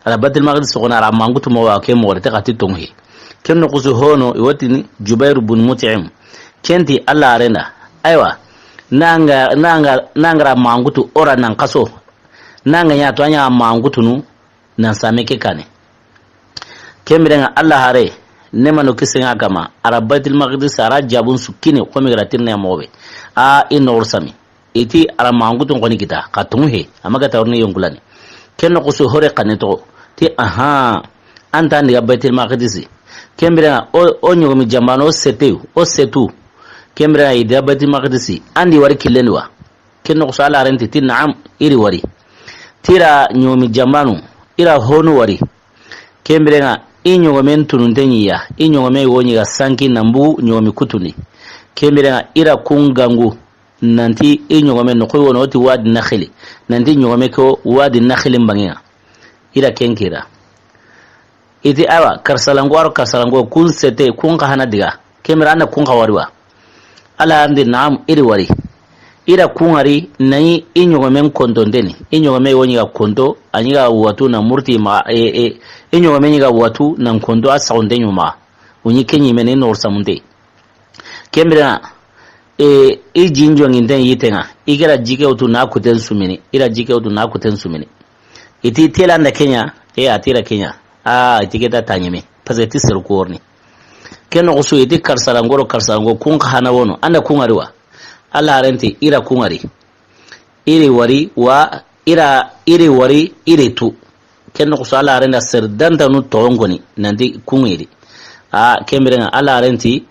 A ra Baitul Maqdis xoni, a ra mankutu moxo wa ke moxo de, ti xa ti tonŋu he. Ken noxo su hono, i wa tini Jubair bun Mut'im. Ken ti Alla haaren da. Aywa. Nanga, nanga, nanga ra mankutu o ra nan xaso. Nanga ɲa to a ɲa mankutunu nan same ke kane. Ken bire ŋa Alla haare, ne mando kisiya kama, a ra Baitul Maqdis, a ra jaabun su kini, komi i ga ra tirne moxo be. A, i noxo sami. I ti a ra mankutun xoni kita, xa tonŋu he, a ma ga tawrini yonkulani. Ken noxo su hore xanne toxo. Ti, aha, an ta n diga Baitul Maqdis. Ken biren ŋa, o, o ɲogomi jambaano, o seteyu, o setu. Ken biren ŋa, i da Baytul Maqdisi, an di wari killen di wa? Ken noxo su Alla haaren ti, ti naam, i ri wari. Ti i ra ɲogomi jambaanu, i ra honu wari. Ken biren ŋa, i ɲogomen tununte ɲi ya, i ɲogome wo ɲi ga sanki nan bugu ɲogomi kutun di. Ken biren ŋa, i ra kun gangu, nanti i ɲogome noxo yi wono, o ti Wadi Naxili. Nanti ɲogome ke o Wadi Naxili n banŋen ŋa. I ra ken kira. I ti, awa, karsalanko, a ro karsalanko, kun sete, kun xa hana diga. Ken biren ŋa, an da kun xa wari wa? Alla haaren ti naam, i ri wari. I ra kun ŋari, na ɲi i ɲogomen kontonten di. I ɲogome wo ɲi ga konto, a ɲi ga watu na murti ma, e, e, i ɲogome ɲi ga watu nan konto, a saxunte ɲi ma. O ɲi ke ɲi me ni noxo samunte. Ken biren ŋa, e, i jin joŋinten yitten ŋa, i ga ra ji ke wutu na kuten sumini, i ra ji ke wutu na kuten sumini. I ti tela an da ken ɲa, e, a ti i ra ken ɲa. A, i ti ke ta ta ɲeme, parce que ti seru ko worni. Ken noxo su, i ti karsalanko ro karsalanko, kun xa hana wono, an da kun ŋari wa? Alla haaren ti i ra kun ŋari. I ri wari wa, i ra, i ri wari, i ri tu. Ken noxo su Alla haaren da sere dantanu toxon koni, nanti kun ŋa i ri. A, ken biren ŋa Alla haaren ti,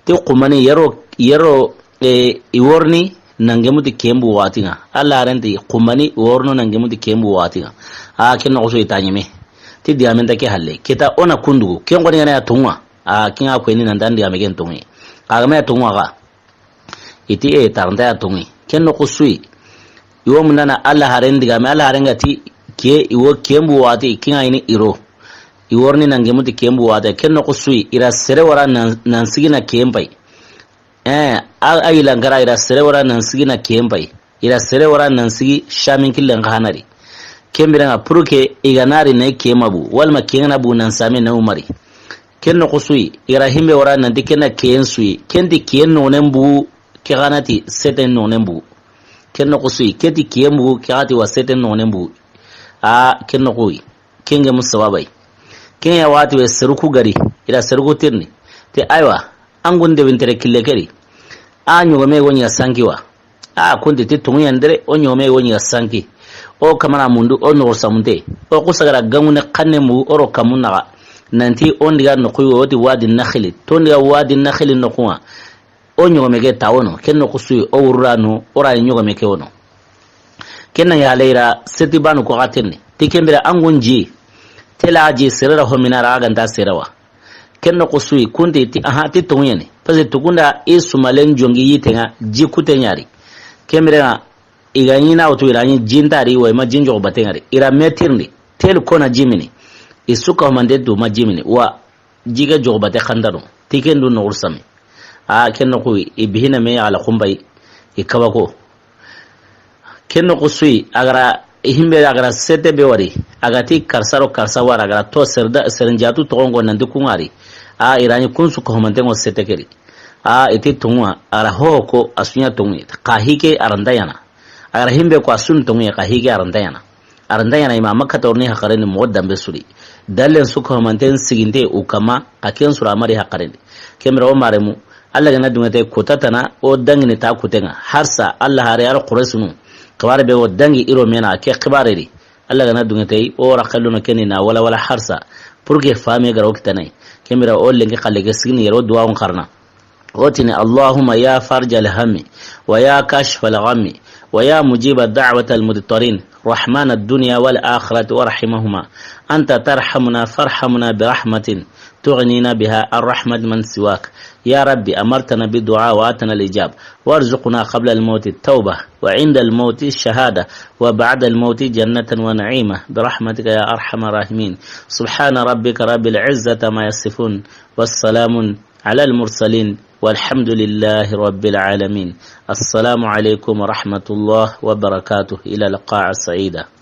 ti xumani yero, yero, e, i worni nan gemu ti ken bu waxati ŋa. Alla haaren ti xumani i worno nan gemu ti ken bu waxati ŋa. A, ken noxo su i ta ɲeme. Ti digaamen ta ke halle. Ke ta o na kun dugu. Ken xoni ga na ya toŋu wa. A, ken ŋa ko ni nan ta an digaame ken toŋu. A ga ma ya toŋu wa ga. I ti, e, taranta ya toŋi. Ken noxo su yi. I wo mundana Alla haaren digaame, Alla haaren ga ti ke, i wo ken bu waxati, ken ŋa i ni i ro. I worni nan gemu ti ken bu waxati. Ken noxo su yi, i ra sere wara nan, nan sigi na ken pay. E, a, a yi lankara, i ra sere wara nan sigi na ken pay. I ra sere wara nan sigi Samin killen xa hana ri. Ken biren ŋa, pour que i ga na ri na i ke ma bu, walla ma ken ga na bu nan same na wumari. Ken noxo su yi, i ra himbe wara nanti ken na ken su yi. Ken ti ken noxonen bu, ke xa na ti seten noxonen bu. Ken noxo su yi, ke ti ken bu, ke xa ti wa seten noxonen bu. A, ken noxo yi. Ken gemu sababa yi. Ken ya waxati we seru ku gari, i ra seru ku tirindi. Ti aywa, an gun debintere kille ke ri. A ɲogome wo ɲi ga sanki wa? A kun ti ti toŋu yan di de, o ɲogome wo ɲi ga sanki. O kamana mundu, o noxo samunte. O ku sagara gangune xanne mu, o ro kamun naxa. Nanti o n diga noxo yi wo, o ti Wadi Naxili. To n diga Wadi Naxili noxon ŋa. O ɲogome ke ta wono, ken noxo su yi, o wururanu, o ra ɲogome ke wono. Ken na ya halle i ra seti banu ko xa tirindi. Ti ken biren an gun ji, tela ji sere ra homina ra a ga nta sere wa. Ken noxo su yi, kun ti ti, aha, ti toŋu yan ni. Parce que tukunda i sumalen joŋi yitten ŋa, ji kuten ɲa ri. Ken biren ŋa, i ga ɲi na wutu, i ra ɲi jin ta ri, wa i ma jin joxo batten ŋa ri. I ra me tirindi, telu ko na ji mini. I su ka homante tu ma ji mini. Wa ji ke joxo batte xantano. Ti ken du noxo sami. A, ken noxo yi, i bihina me ya la xumbay, i kabako. Ken noxo su yi, a ga ra, i himbe a ga ra sete be wari, a ga ti karsa ro karsa wara, a ga ra to serda, seren jatu toxon ko nanti kun ŋa ri. A, i ra ɲi kun su ko homante ŋo sete ke ri. A, i ti toŋu wa, a ra ho ko, a su ɲa toŋu yi. Xa hi ke a ra nta ɲaana. A ga ra himbe ko a su n toŋu yi, xa hi ke a ra nta ɲaana. A ra nta ɲaana i ma, ma kata worni haqaren di moxo danbe su ri. Dallen su ko manten siginte u kama, xa ken su ra mari haqaren di. Ken biren o maremu, Alla ga na duŋe te kota tana, o dangini ta kuten ŋa. Harsa, Alla haare, a ro Quraysinu. Xibaare be o dangi i ro me na, ke xibaare di. Alla ga na duŋe te, o ra xallono ken ni na wala wala harsa. Pour que fami ga ro kitana yi. Ken biren o lenki xalle ke sigini yero duwa on xarana. O tini, اللهم يا فارج الهم، ويا كاشف الغم، ويا مجيب دعوة المضطرين، رحمن الدنيا والآخرة ورحيمهما، أنت ترحمنا فارحمنا برحمة تغنينا بها عن رحمة من سواك. يا رب، أمرتنا بالدعاء وآتنا الإجابة، وارزقنا قبل الموت التوبة، وعند الموت الشهادة، وبعد الموت جنة ونعيمة، برحمتك يا أرحم الراحمين. سبحان ربك رب العزة عما يصفون، والسلام على المرسلين، والحمد لله رب العالمين. السلام عليكم ورحمة الله وبركاته. إلى لقاء سعيدة.